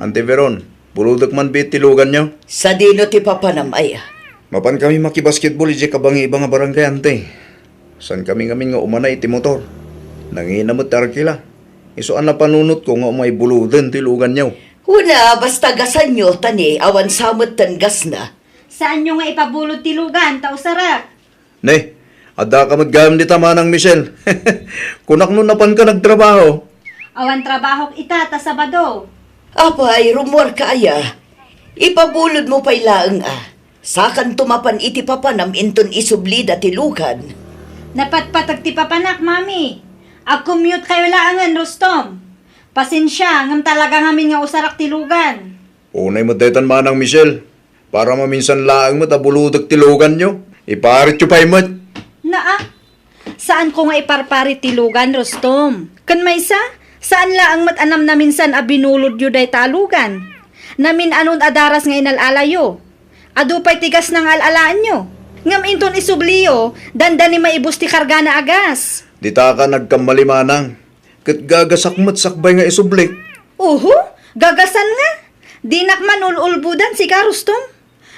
Ante Veron, bulodek man biit ti luganyo? Sadino ti papanam aya? Mapan kami makibasketball idiay kabangiba nga barangay, Ante. Saan kami ngamin nga umana iti motor. Nangina met ti arkila. Isu a napanunotko nga umay buloden ti luganyo. Una, basta gasanyo, ta ni awan sa metten gasna. Saanyo nga ipabulod ti lugan, ta usarak. Ne, addaka met gayam dita, Manang Michelle. Kunak no napanka nagtrabaho. Awan trabahok ita ta Sabado. Apay, rummuarka aya? Ipabulodmo pay laeng a. Sakanto mapan iti papanam inton isublida ti lugan. Napatpateg ti papanak, Mami. Ag-commute kayo laengen, Rustom. Pasensia, ngem talaga ngamin nga usarak ti lugan. Unay met daytan, Manang Michelle. Para maminsan laeng met a bulodek ti luganyo. Iparityo pay met. Naa, saanko nga iparparit ti lugan, Rustom. Ken maysa, saan laeng met a namnaminsan a binulodyo dayta a lugan. Namin-anon a daras nga inal-alayo. Adu pay ti gasna nga al-alaenyo. Ngem inton isubliyo, dandani maibus ti kargana a gas. Ditaka nagkammali, Manang. Ket gagasak met sakbay nga isublik. Uhu, gagasan nga. Dinak man ul-ulbodan sika, Rustom.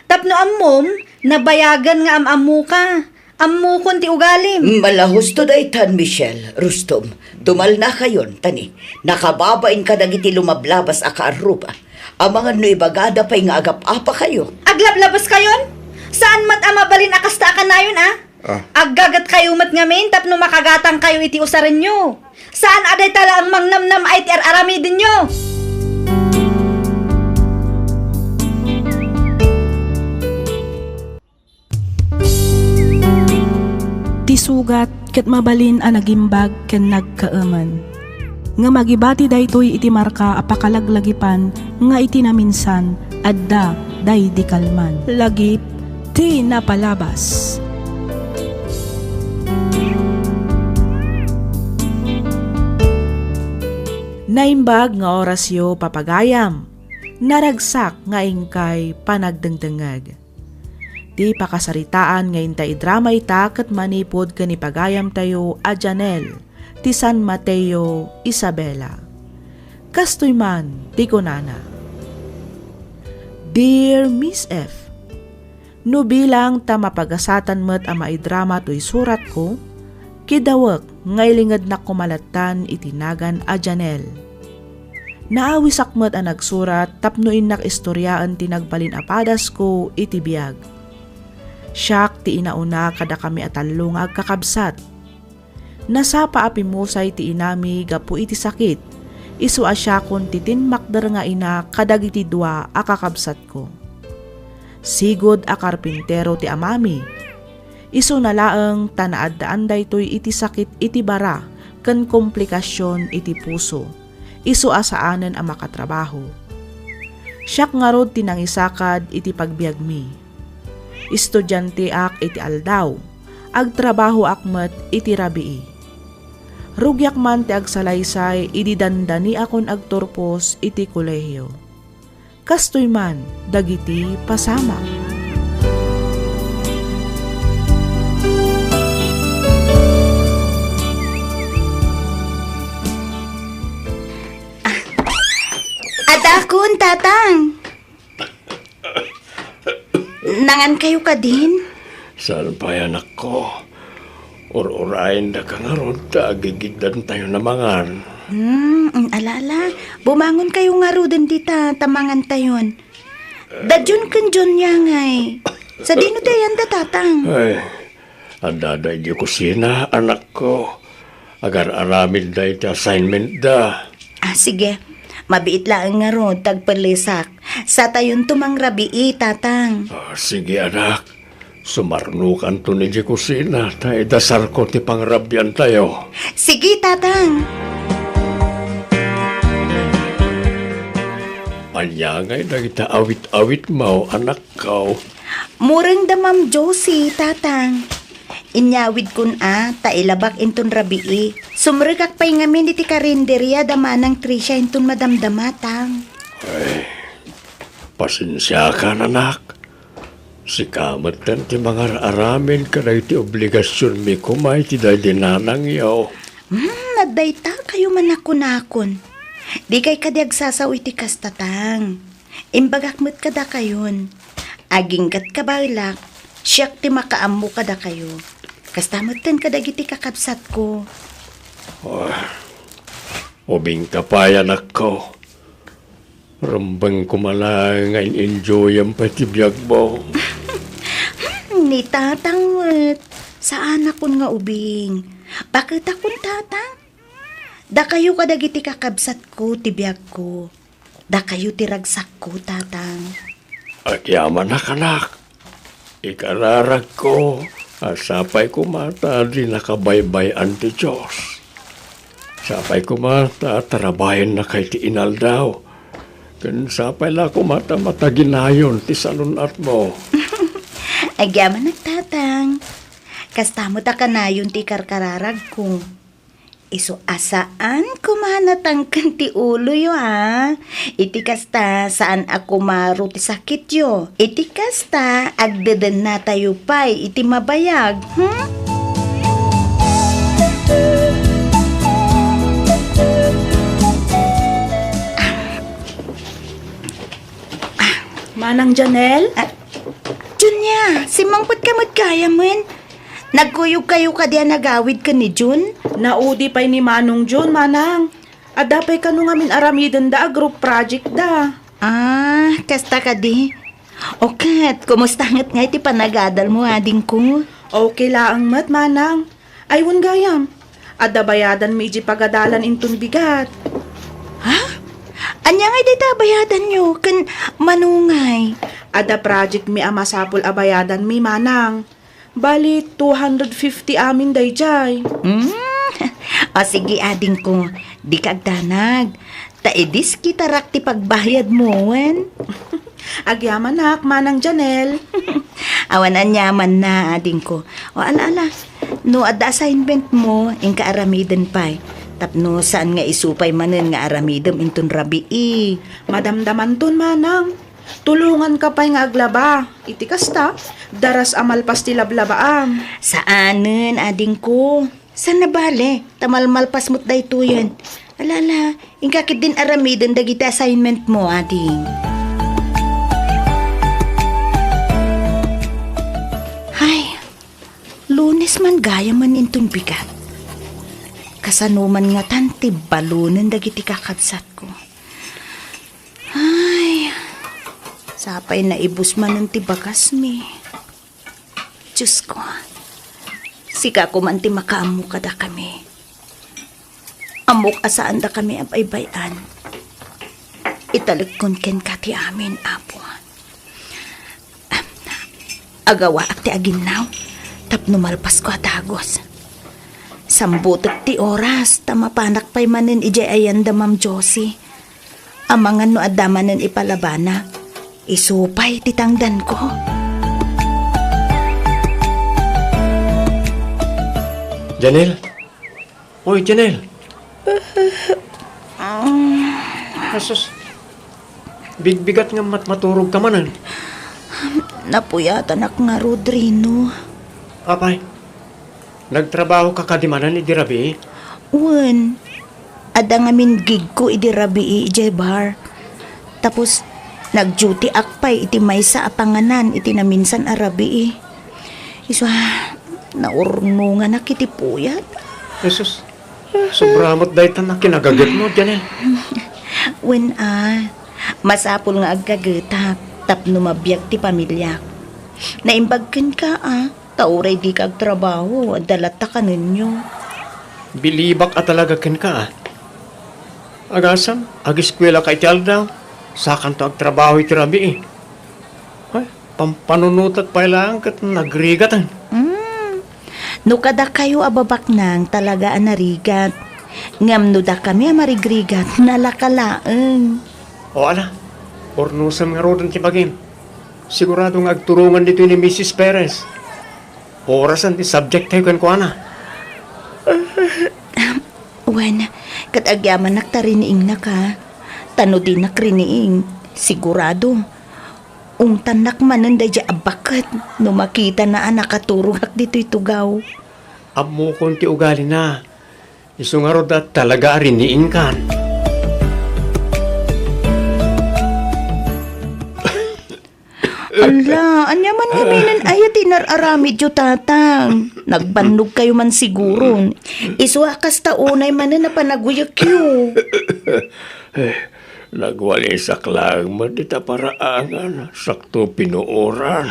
Tapno ammom, nabayagen nga am-ammoka. Ammokon ti ugalim. Mala husto daytan, Michelle, Rustom. Tumalnakayon, ta ni, nakababain kadagiti lumablabas a kaarruba. Amangan no ibagada pay nga agap-apakayo. Aglablabaskayon? Saan met a mabalin a kasta a kanayon, a? Ah. Aggagetkayo met ngamin tapno makagatangkayo iti usarenyo. Saan a dayta laeng mangnamnam-ay ti ar-aramidenyo. Ti sugat ket mabalin a nagimbag ken nagkaemen. Ngem agibati daytoy iti marka a pakalaglagipan nga iti naminsan, adda daydi kalman. Lagip ti napalabas. Naimbag nga orasyo, papagayam. Naragsak nga inkay panagdengdengngeg. Ti pakasaritaan nga inta idrama ita ket manipud ken ni pagayamtayo a Janelle ti San Mateo, Isabela. Kastoy man ti kunana, Dear Miss F, no bilang ta mapagasatan met a maidrama toy suratko, kidawek nga ilingednak koma lattan iti nagan a Janelle. Naawisak met a nagsurat tapno innak istoriaen ti nagbalin a padasko iti biag. Siak ti inauna kadakami a tallo nga agkakabsat. Nasapa a pimmusay ti inami gapu iti sakit, isu a siakon ti timmakder nga ina kadagiti dua a kakabsatko. Sigud a karpintero ti amami. Isuna laeng ta naaddaan daytoy iti sakit iti bara ken komplikasion iti puso, isu a saanen a makatrabaho. Siak ngarud ti nangisakad iti pagbiagmi. Estudianteak iti aldaw, agtrabahoak met iti rabii. Rugiak man ti agsalaysay idi dandaniakon agturpos iti kolehio. Kastoy man dagiti pasamak. Adakon, Tatang. Nangan kayo kadin? Saan pay, anakko? Ur-urayen daka ngarud ta agigiddan tayo na mangan. Hmm, ala, ala. Bumangon kayo ngaruden dita, ta mangan tayon. Da Jun ken Junia ngay. Sadino ti ayan da, Tatang? Ay, adda da idiay kusina, anakko. Agar-aramid da iti assignment da. Ah, sige. Mabiit laeng ngarud, tagpellesak. Satayon tumang rabii, Tatang. Ah, sige, anak. Sumarnokanton idiay kusina, ta idasarko ti pangrabian tayo. Sige, Tatang. Ania ngay dagita awit-awitmo, anakko? Mureng da Ma'am Josie, Tatang. Inyawidkon a, ta ilabak inton rabii. Sumrekak pay ngamin iti karinderia da Manang Tricia inton madamdama, Tang. Ay, pasensiakan, anak. Sika metten ti mangar-aramid kadagiti obligasionmi koma iti daydi nanangyo. Hmm, adda ita kayo man a kunakon. Dikay kadi agsasao iti kasta, Tang. Imbagak met kadakayon, aginggat kabaelak, siak ti makaammo kadakayo. Kasta metten kadagiti kakabsatko. Ah, ubingka pay, anakko. Rumbeng koma laeng nga in-enjoyam pay ti biagmo. Hmm, ni Tatang met, saanakon nga ubing. Baketakon, Tatang. Dakayo kadagiti kakabsatko ti biagko. Dakayo ti ragsakko, Tatang. Agyamanak, anak. Ikararagko a sapay koma ta dinaka baybay-an ti Dios. Sapay koma ta tarabahennaka iti inaldaw. Ken sapay la koma ta mataginayon ti salun-atmo. Agyamanak, Tatang. Kasta met a kanayon ti ikarkararagko. Isu a saan koma natangken ti uloyo, a. Iti kasta, saan a kumaro ti sakityo. Iti kasta, agdedennatayo pay iti mabayag, hmm? Manang Janelle? Ah, Junia, simmangpetka met gayamen. Nagkuyog kayo kadi a nagawid ken ni Jun? Naudi pay ni Manong Jun, Manang. Adda pay kano ngamin aramidenda a group project da. Ah, kasta kadi. O ket, kumusta nget ngay ti panagadalmo, adingko? Okay laeng met, Manang. Ay, wen gayam, adda bayadanmi idiay pagadalan inton bigat. Ha? Ania ngay dayta a bayadanyo ken mano ngay? Adda projectmi a masapul a bayadanmi, Manang. Bali, two hundred fifty amin daydiay. Hmm? O sige, adingko, dika agdanag. Ta idiskitarak ti pagbayadmo, wen? Agyamanak, Manang Janelle. Awan aniamanna, adingko. O, ala, ala. No adda assignmentmo, inka aramiden pay. Tapno saan nga isu pay manen nga aramidem inton rabii. Madamdamanton, Manang. Tulonganka pay nga aglaba. Iti kasta, daras a malpas ti lablabaam. Saanen, adingko. Saan a bale, ta malmalpas met daytoyen. Ala, ala, inka ketdin aramiden dagiti assignment mo, ading. Hay, Lunes man gayamen inton bigat. Kasano man ngatan ti balonen dagiti kakabsatko? Ay, sapay naibus manen ti bagasmi. Diosko, sika koma ti makaammo kadakami. Ammok a saandakami a baybay-an. Italekkon kenka ti amin, Apo. Agawaak ti aginnaw tapno malpasko a dagus. Sambutek ti oras ta mapanak pay manen idiay ayan da Ma'am Josie. Amangan no adda manen ipalabanak, isu pay ti tangdanko. Janelle? Oy, Janelle! Asus, bigbigat nga mat-, maturog ka manen. Napuyatanak ngarud, Rino. Apay, nagtrabaho ka kadi manen idi rabii? Wen, adda ngamin gigko idi rabii idiay bar. Tapos, nag-duty ak pay iti maysa a panganan iti naminsan a rabii. Isu a, naurnonganak iti puyat. Jesus, sobra met dayta a kinagagetmo, Janelle. Wen a, masapul nga aggagetak tapno mabiag ti pamiliak. Naimbag kenka a, ta uray dika agtrabaho, adda latta kanenyo. Bilibak a talaga kenka a. Agasem, ageskuela ka iti aldaw, sakanto agtrabaho iti rabii. Ay, pampanunotek pay laeng ket nagrigaten. Mm. No kadakayo a babaknang talaga a narigat, ngem no dakami a marigrigat, nalaka laeng. O ala, urnosem ngaruden ti bagim. Sigurado nga agturongan ditoy ni Missus Perez. Orasen ti subject tayo kenkuana. Wen, ket agyamanak ta riniingnak a. Ta no dinak riniing, sigurado, ungtannak manen daydiay a baket no makitana a nakaturogak ditoy tugaw. Ammokon ti ugalina. Isu ngarud a talaga a riniingkan. Ala, ania man ngaminen aya ti inar-aramidyo, Tatang? Nagbannogkayo man siguron. Isu a kasta unay manen a panaguyekyo. Eh, nagwalisak laeng met dita paraangan, sakto pinuoran.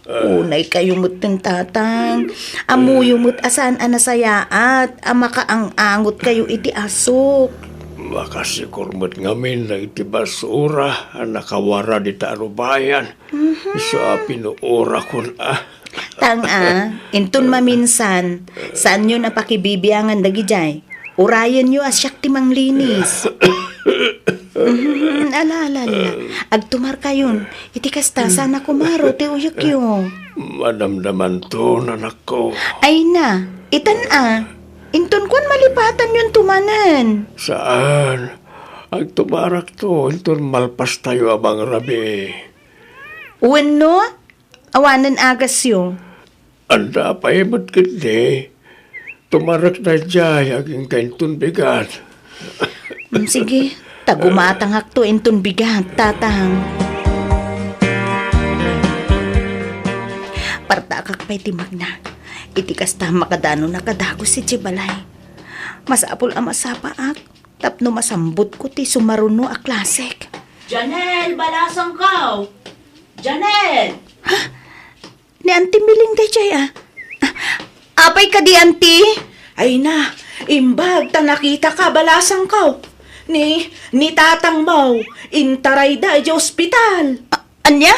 Unaykayo metten, Tatang. Ammoyo met a saan a nasayaat a makaang-angotkayo iti asuk. Makasikor met ngamin dagiti basura a nakawara dita a rubayan. Mhm. Isu a pinuorakon a. Tang a, inton maminsan, saanyon a pakibibiangan dagidiay. Urayenyo a siak ti manglinis. Mhm, ala, ala, ala. Agtumarkayon. Iti kasta, saan a kumaro ti uyekyo. Madamdamanton, anakko. Ay na, itan a. Inton kuan malipatanyon to manen. Saan. Agtumarakto, inton malpastayo a mangrabii. Wenno, awanen agasyo. Adda pay met ketdi. Tumarek daydiay agingga inton bigat. Mm, sige, ta gumatangakto inton bigat, Tatang. Partakak pay ti magna. Iti kasta, makadanonnak a dagus idiay balay. Masapul a masapaak tapno masambutko ti sumaruno a klasek. Janelle, balasangko! Janelle! Ni Auntie Miling daydiay a. Ah, apay kadi, Auntie? Ay na, imbag ta nakitaka, balasangko. Ni, ni tatangmo, intarayda idiay ospital. A-, ania?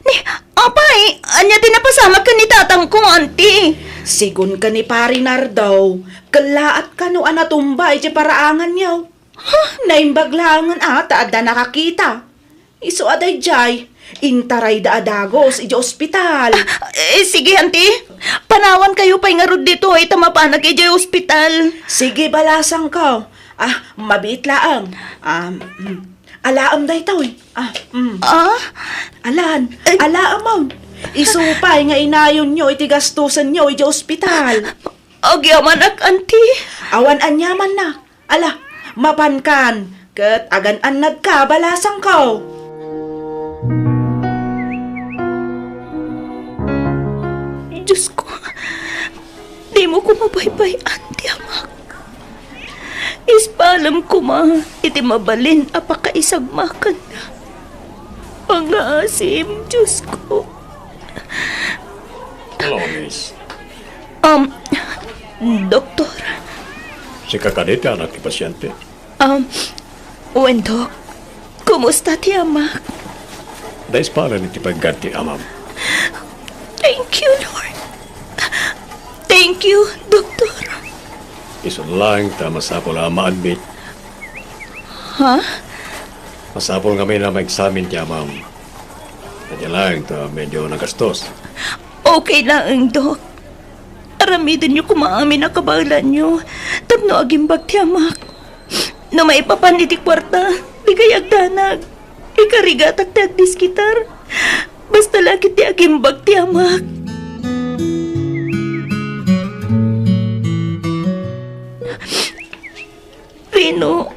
Ni, apay, ania ti napasamak ken ni tatangko, Auntie? Sigun ken ni Pari Nardo, kellaat kano a natumba idiay paraanganyo. Huh? Naimbag laengen a ta adda nakakita. Isu a daydiay, intarayda a dagus idiay ospital. Ah, eh, sige, Auntie. Panawankayo pay ngarud ditoy ta mapanak idiay ospital. Sige, balasangko. Ah, mabiit laeng. Ah, mm. Alaem daytoy. Ah, mm. Ah? Alan, eh, alaemon. Isu pay nga inayonyo iti gastusenyo idiay ospital. Agyamanak, Auntie. Awan aniamanna. Ala, Mapankan, ket agan-annadka, balasangko. Diosko, dimo koma baybay-an ti amak. Ispalem koma iti mabalin a pakaisagmakanna. Pangaasim, Diosko. Hello, miss. Um, Doktor. Sika kadi ti anak ti pasiente? Um, wen, Dok. Kumusta ti amak? Daispalem iti paggat ti amam. Thank you, Lord. Thank you, Doktor. Isu laeng ta masapul a ma-admit. Ha? Masapul ngamin a maeksamin ti amam. Ania laeng ta medyo nagastos. Okay laeng, Dok. Aramidenyo koma amin a kabaelanyo tapno agimbag ti amak. No maipapan iti kuarta, dikay agdanag. Ikarigatak ti agdiskitar. Basta la ket ti agimbag ti amak. Rino,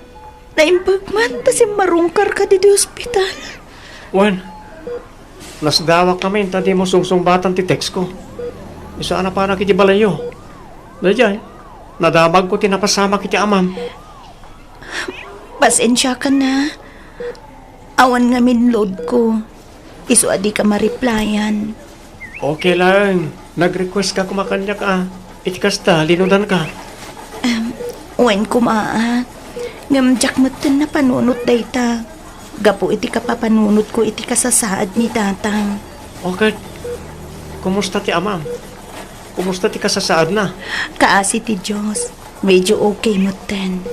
naimbag man ta simmarungkarka ditoy ospital. Wen, nasdawak ngamin ta dimo sungsungbatan ti text ko. Isu a napanak iti balayyo. Daydiay, nadamagko ti napasamak iti amam. Pasensiakan a. Awan ngamin load ko. Isu a dika ma-replyan. Okay laeng. Nag-request ka koma kaniak a. Iti kasta, linudanka. Em, wen koma a. Ngem diak metten napanunot dayta. Gapu iti kapapanunotko iti kasasaad ni Tatang. O ket, kumusta ti amam? Kumusta ti kasasaadna? Kaasi ti Dios. Medyo okay metten.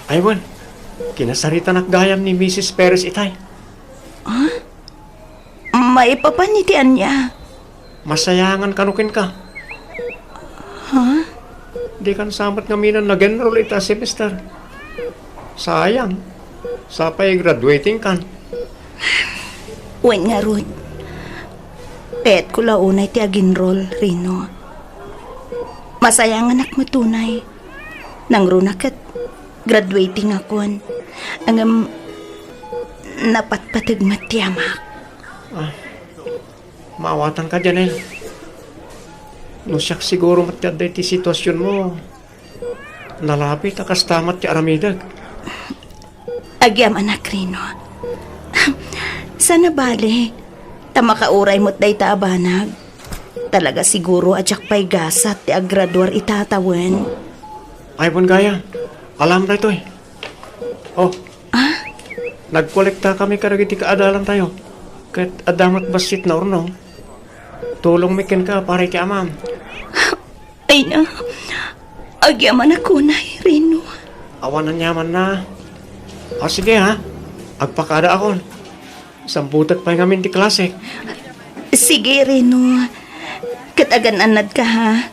Ay wen, kinasaritanak gayam ni Misis Perez itay. Ah? Maipapan iti ania? Masayangan kano kenka. Ha? Dikan sa met ngamin a nag-enroll ita a semester. Sayang. Sapay graduating kan. Wen ngarud, payatko la unay ti ag-enroll, Rino. Masayanganak met unay. Nangruna ket graduatingakon. Ngem napatpateg met ti amak. Ah, maawatanka, Janel. No siak siguro met ti adda iti situasionmo, nalabit a kasta met ti aramidek. Agyamanak, Rino. Sana bale, ta makauray met dayta a banag. Talaga siguro a diak pay gasat ti aggraduar ita tawen. Ay, wen gayam. Alam daytoy. Oh. Ah? Nagkolektakami kadagiti kaadalantayo. Ket adda met bassit naurnong. Tulongmi kenka para iti amam. Ay na, agyamanak unay, Rino. Awan aniamanna. O, sige, ha? Agpakadaakon. Sambutek pay ngamin ti klasek. Sige, Rino. Ket agan-annadka, ha?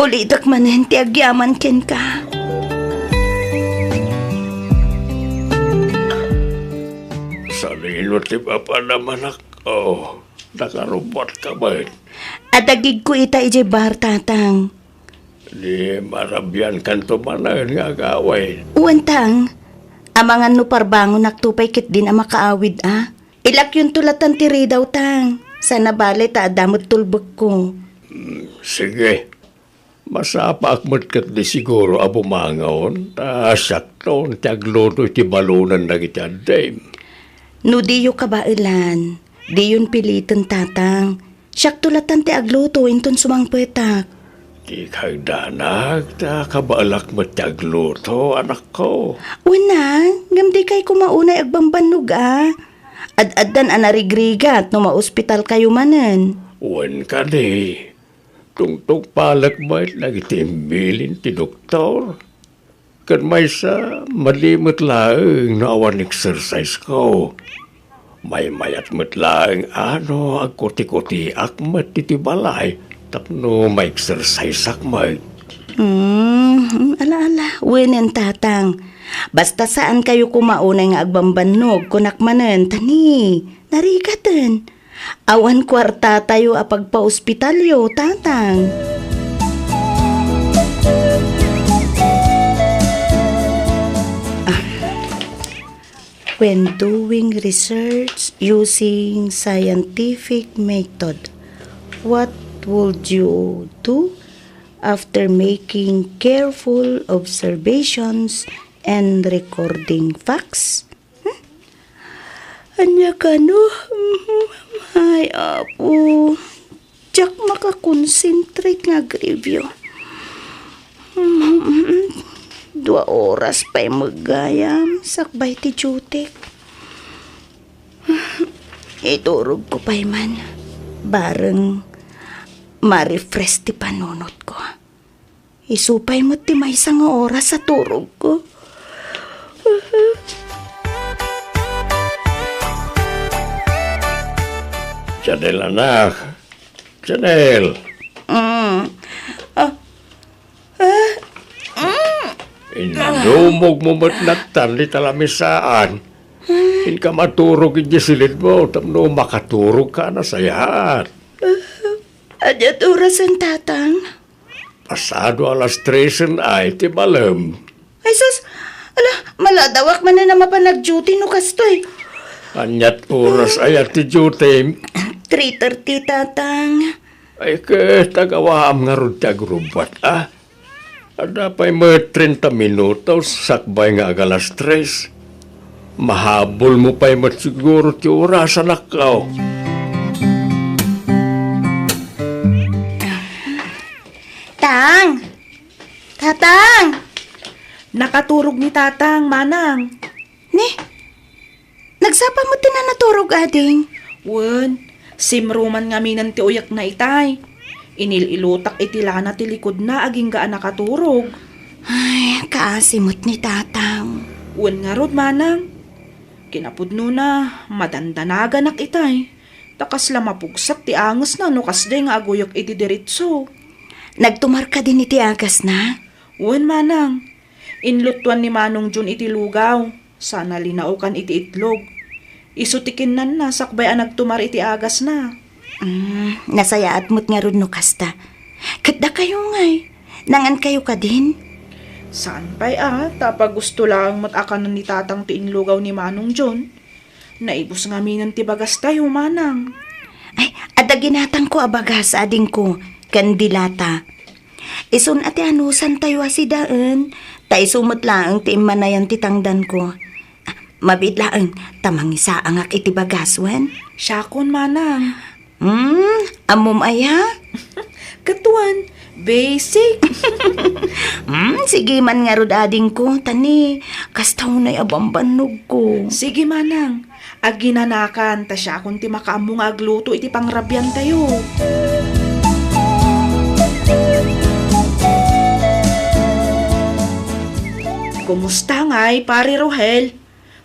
Ulitek manen ti agyaman kenka. Sanino ti papanam, anak? Oh, nakarubbuatka met. Adagigko ita idiay bar, Tatang. Di marabiankanto manen nga agawid. Wen, Tang. Amangan no parbangonakto pay ketdin a makaawid a. Ilakyonto latan ti ridaw, Tang. Sana bale ta adda met tulbekko. Hmm, sige. Masapaak met ketdi siguro a bumangon, ta siakton ti agluto iti balonen dagiti addim. No diyo kabaelan, diyon piliten, Tatang. Siakto latan ti agluto inton sumangpetak. Dika agdanag, ta kabaelak met ti agluto, anakko. Wen a, ngem dikay koma unay agbambannog a. Ad-addan a narigrigat no maospitalkayo manen. Wen kadi, tungtungpalek met dagiti imbilin ti doktor. Ken maysa, madi met laeng no awan exercise-ko. Maymayat met laeng a no agkutikutiak met iti balay tapno ma-exercise-ak met. Hmm, ala, ala. Wenen, Tatang. Basta saankayo koma unay nga agbambannog, kunak manen, ta ni, narigaten. Awan kuartatayo a pagpaospitalyo, Tatang. When doing research using scientific method, what would you do after making careful observations and recording facts? Hmm? Ania kano? Ay, Apo. Diak makakonsentrate nga agreview. Dua oras pay met gayam sakbay ti duty. Iturogko pay man. Bareng ma-refresh ti panunotko. Isu pay met ti maysa nga oras a turogko. Janelle, anak. Janelle. Mm. Ah. Ah. Mm. Inumogmo met nattan dita lamisaan. Inka maturog idiay silidmo tapno makaturogka a nasayaat. Ania ti orasen, Tatang? Pasado alas tresen ay ti balem. Ay sus, ala, maladawak manen a mapan nag-duty no kastoy. Aniat oras aya ti duty? Three thirty, Tatang. Ay, ket agawaam ngarud ti agrubbuat, a? Adda pay met trenta minutos sakbay nga ag-alas tres. Mahabolmo pay met siguro ti oras, anakko. Tang! Tatang! Nakaturog ni Tatang, Manang. Ni? Nagsapa met ti nanaturog, ading? Wen, simruman ngaminen ti uyekna itay. Inil-ilutak iti lana ti likodna agingga a nakaturog. Ay, kaasi met ni Tatang. Wen ngarud, Manang. Kinapudnona, madandanaganak itay. Ta kasla mapugsak ti angesna no kasdiay nga aguyok iti diretso. Nagtumar kadin iti agasna? Wen, Manang. Inluttuan ni Manong John iti lugaw, sana linaokan iti itlog. Isu ti kinnanna sakbay a nagtumar iti agasna. Mm, nasayaat met ngarud no kasta. Ket dakayo ngay, nangankayo kadin? Saan pay a, ta pagusto laeng met a kanen ni Tatang ti inlugaw ni Manong John. Naibus ngaminen ti bagastayo, Manang. Ay, adda ginatangko a bagas, adingko, ken dilata. Isun a ti anusantayo a sidaen, ta isu met laeng ti immanayan ti tangdanko. Ah, mabiit laeng, ta mangisaangak iti bagas, wen? Siakon, Manang. Hmm, ammom aya? Ket wen, basic. Hmm, sige man ngarud, adingko, ta ni, kasta unay a bambannogko. Sige, Manang. Aginanakan, ta siakon ti makaammo nga agluto iti pangrabiantayo. Kumusta ngay, Pare Rohel?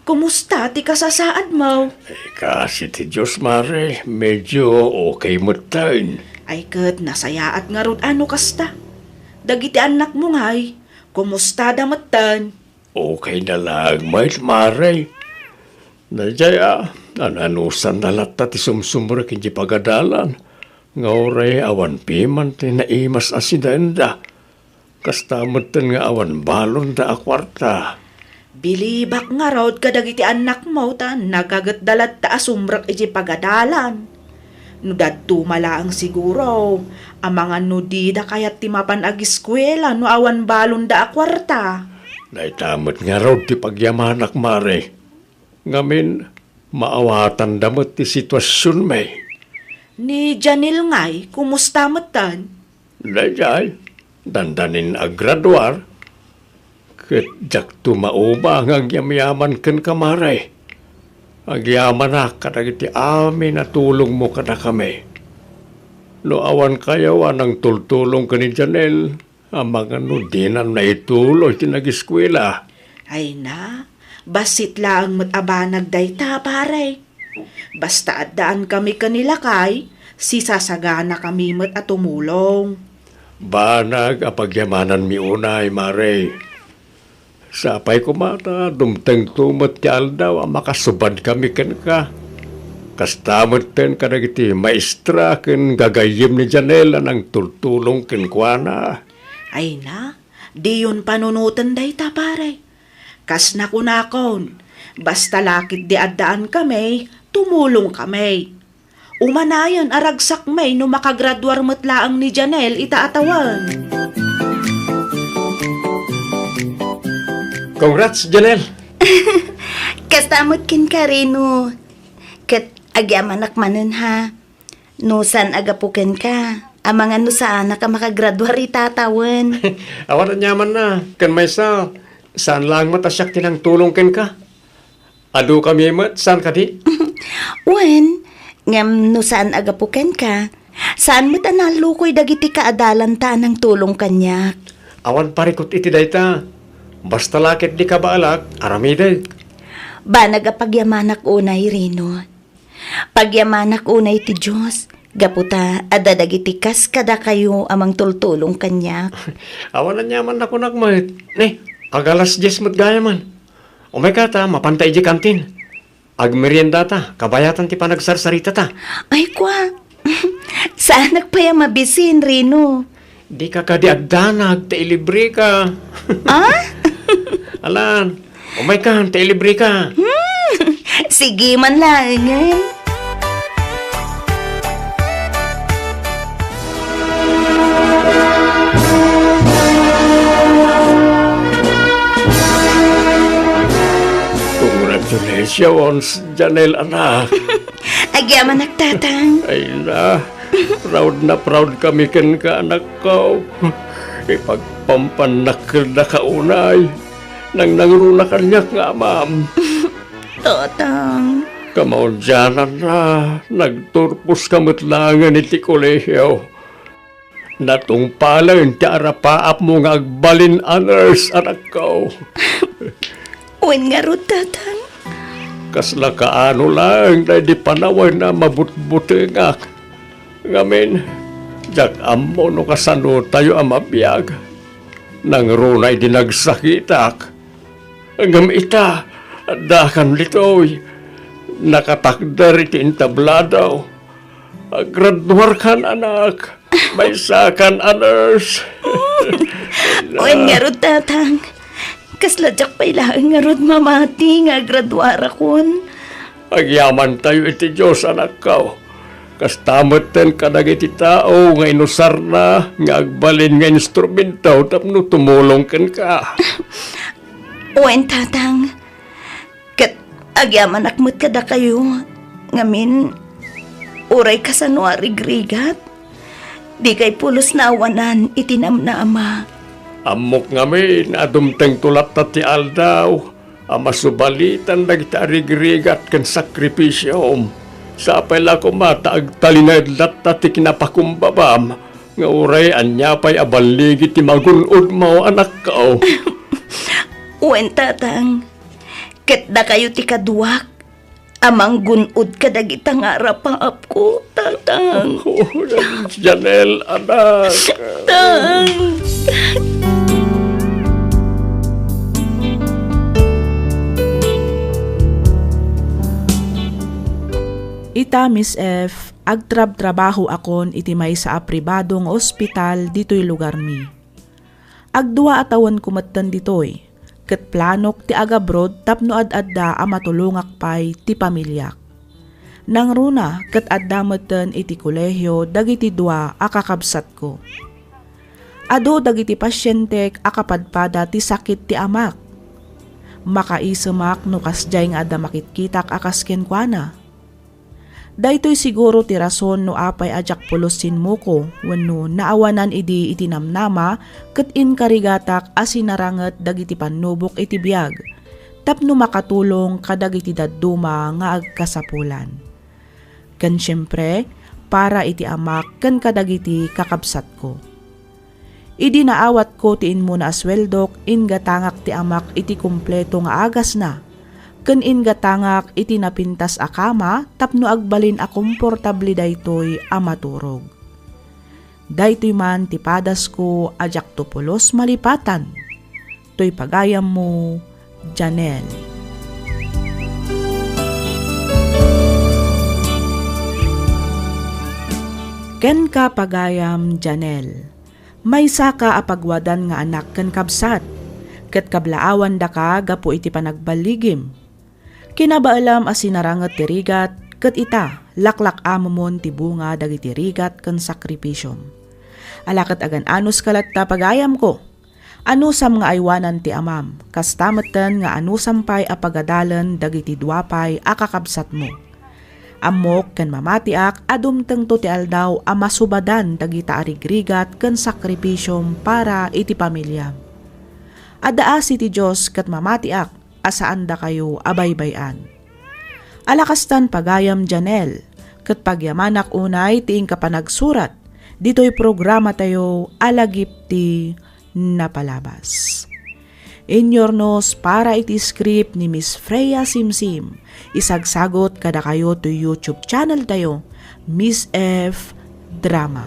Kumusta ti kasasaadmo? Eh, kaasi ti Dios, Mare. Medyo okay metten. Ay ket nasayaat ngarud a no kasta. Dagiti annakmo ngay, kumustada metten? Okay na laeng met, Mare. Daydiay a, an-anusanna latta ti sumsumrek idiay pagadalan, nga uray awan piman ti naimas a sidaenda. Kasta metten nga awan balonda a kuarta. Bilibak ngarud kadagiti annakmo ta nagagetda latta a sumrek idiay pagadalan. No dadduma laeng siguro, amangan no dida kayat ti mapan agiskuela no awan balonda a kuarta. Dayta met ngarud ti pagyamanak, Mare. Ngamin, maawatanda met ti situasionmi. Ni Janelle ngay, kumusta metten? Daydiay, dandanin aggraduar. Ket diakto mauba nga agyamyaman kenka, Mare. Agyamanak kadagiti amin a tulongmo kadakami. No awan kayo a nangtultulong ken ni Janelle, amangan no dinan naituloy ti nagiskuela. Ay na, bassit laeng met a banag dayta, pare. Basta addaan kami ken ni lakay, sisasaganakami met a tumulong. Banag a pagyamananmi unay, Mare. Sapay koma ta dumtengto met ti aldaw a makasubadkami kenka. Kasta metten kadagiti maestra ken gagayyem ni Janelle a nangtultulong kenkuana. Ay na, diyon panunoten dayta, pare. Kas nakunakon, Basta la ketdi addaan kami, tumulong kami. Umanayen a ragsak mi no makagraduar met laeng ni Janelle ita a tawen. Congrats, Janelle! Kasta met kenka, Reno. Ket agyamanak manen, ha. No saan a gapu kenka, amangan no saanak a makagraduar ita a tawen. Awan aniamanna, ken maysa, saan laeng met a siak ti nangtulong kenka. Adu kami met, saan kadi? Wen, ngem no saan a gapu kenka, saan met a nallukoy dagiti kaadalanta a nangtulong kaniak. Awan parikut iti dayta. Basta la ketdi kabaalak, aramidek. Banag a pagyamanak unay, Reno. Pagyamanak unay ti Dios, gapu ta adda dagiti kas kadakayo a mangtultulong kaniak. Awan aniaman a kunak met. Ne, ag-alas dies met gayamen. Umayka ta mapanta idiay kantin. Agmeriendata, kabayatan ti panagsarsaritata. Ay, kua. Saanak pay a mabisin, Reno. Dika kadi agdanag, ta ilibreka. Ah? Alan, umayka, ta ilibreka. Hmm, sige man laengen. Congratulations, Janelle, anak. Agyamanak, Tatang. Ay na, proud na proud kami kenka, anakko. Ipagpampannak kadaka unay. Nangnangruna kaniak nga amam. Tatang. Kamaudiananna, nagturposka met laengen iti kolehio. Natungpalen ti arapaapmo nga agbalin a nurse, anakko. Wen ngarud, Tatang. Kasla kaano laeng daydi panawen a mabutbutengak. Ngamin, diak ammo no kasanotayo a mabiag. Nangruna idi nagsakitak. Ngem ita, addakan ditoy. Nakatakder iti entablado. Agraduarkan, anak. Maysakan a nurse. Wen ngarud, Tatang. Kasla diak pay laeng ngarud mamati nga agraduarakon. Agyamantayo iti Dios, anakko. Kasta metten kadagiti tao nga inusarna nga agbalin nga instrumento tapno tumulong kenka. Wen, Tatang. Ket agyamanak met kadakayo, ngamin, uray kasano a rigrigat, dikay pulos naawanan iti namnama. Ammok ngamin a dumtengto latta ti aldaw a masubalitan dagiti arigrigat ken sakripisiom. Sapay la koma ta agtalinaed latta ti kinapakumbabam nga uray ania pay a balligi ti magun-odmo, anakko. Wen, Tatang. Ket dakayo ti kaduak a manggun-od kadagita nga arapaapko, Tatang. Oh, Janelle, anak. Tang. Ita, Miss F, agtrabtrabahoakon iti maysa a pribado nga ospital ditoy lugarmi. Agdua a tawenko metten ditoy, ket planok ti agabroad tapno ad-adda a matulongak pay ti pamiliak. Nangruna ket adda metten iti kolehio dagiti dua a kakabsatko. Adu dagiti pasientek a kapadpada ti sakit ti amak. Makaisemak no kasdiay nga adda makitkitak a kas kenkuana. Daytoy siguro ti rason no apay a diak pulos simmuko wenno naawanan idi iti namnama ket inkarigatak a sinaranget dagiti pannubok iti biag tapno makatulong kadagiti dadduma nga agkasapulan. Ken siempre, para iti amak ken kadagiti kakabsatko. Idi naawatko ti immuna a sueldok, inggatangak ti amak iti kompleto nga agasna, ken inggatangak iti napintas a kama tapno agbalin a komportable daytoy a maturog. Daytoy man ti padasko a diakto pulos malipatan. Toy pagayammo, Janelle. Kenka, pagayam Janelle. Maysaka a pagwadan nga anak ken kabsat, ket kablaawandaka gapu iti panagballigim. Kinabaelam a sinaranget ti rigat, ket ita, laklak-amemon ti bunga dagiti rigat ken sakrifisiom. Ala ket agan-anos ka latta, pagayamko. Anusam nga aywanan ti amam, kasta metten nga anusam pay a pagadalen dagiti dua pay a kakabsatmo. Ammok ken mamatiak a dumtengto ti aldaw a masubadan dagita a rigrigat ken sakrifisiom para iti pamiliam. Adda asi ti Dios ket mamatiak a saandakayo a baybay-an. Ala kastan, pagayam Janelle, ket pagyamanak unay ti inka panagsurat ditoy programatayo a Lagip ti Napalabas. Inyornos para iti script ni Miss Freya Simsim, isagsagot kadakayo toy YouTube channel tayo, Miss F Drama.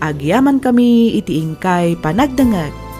Agyaman kami iti inkay panagdengngeg.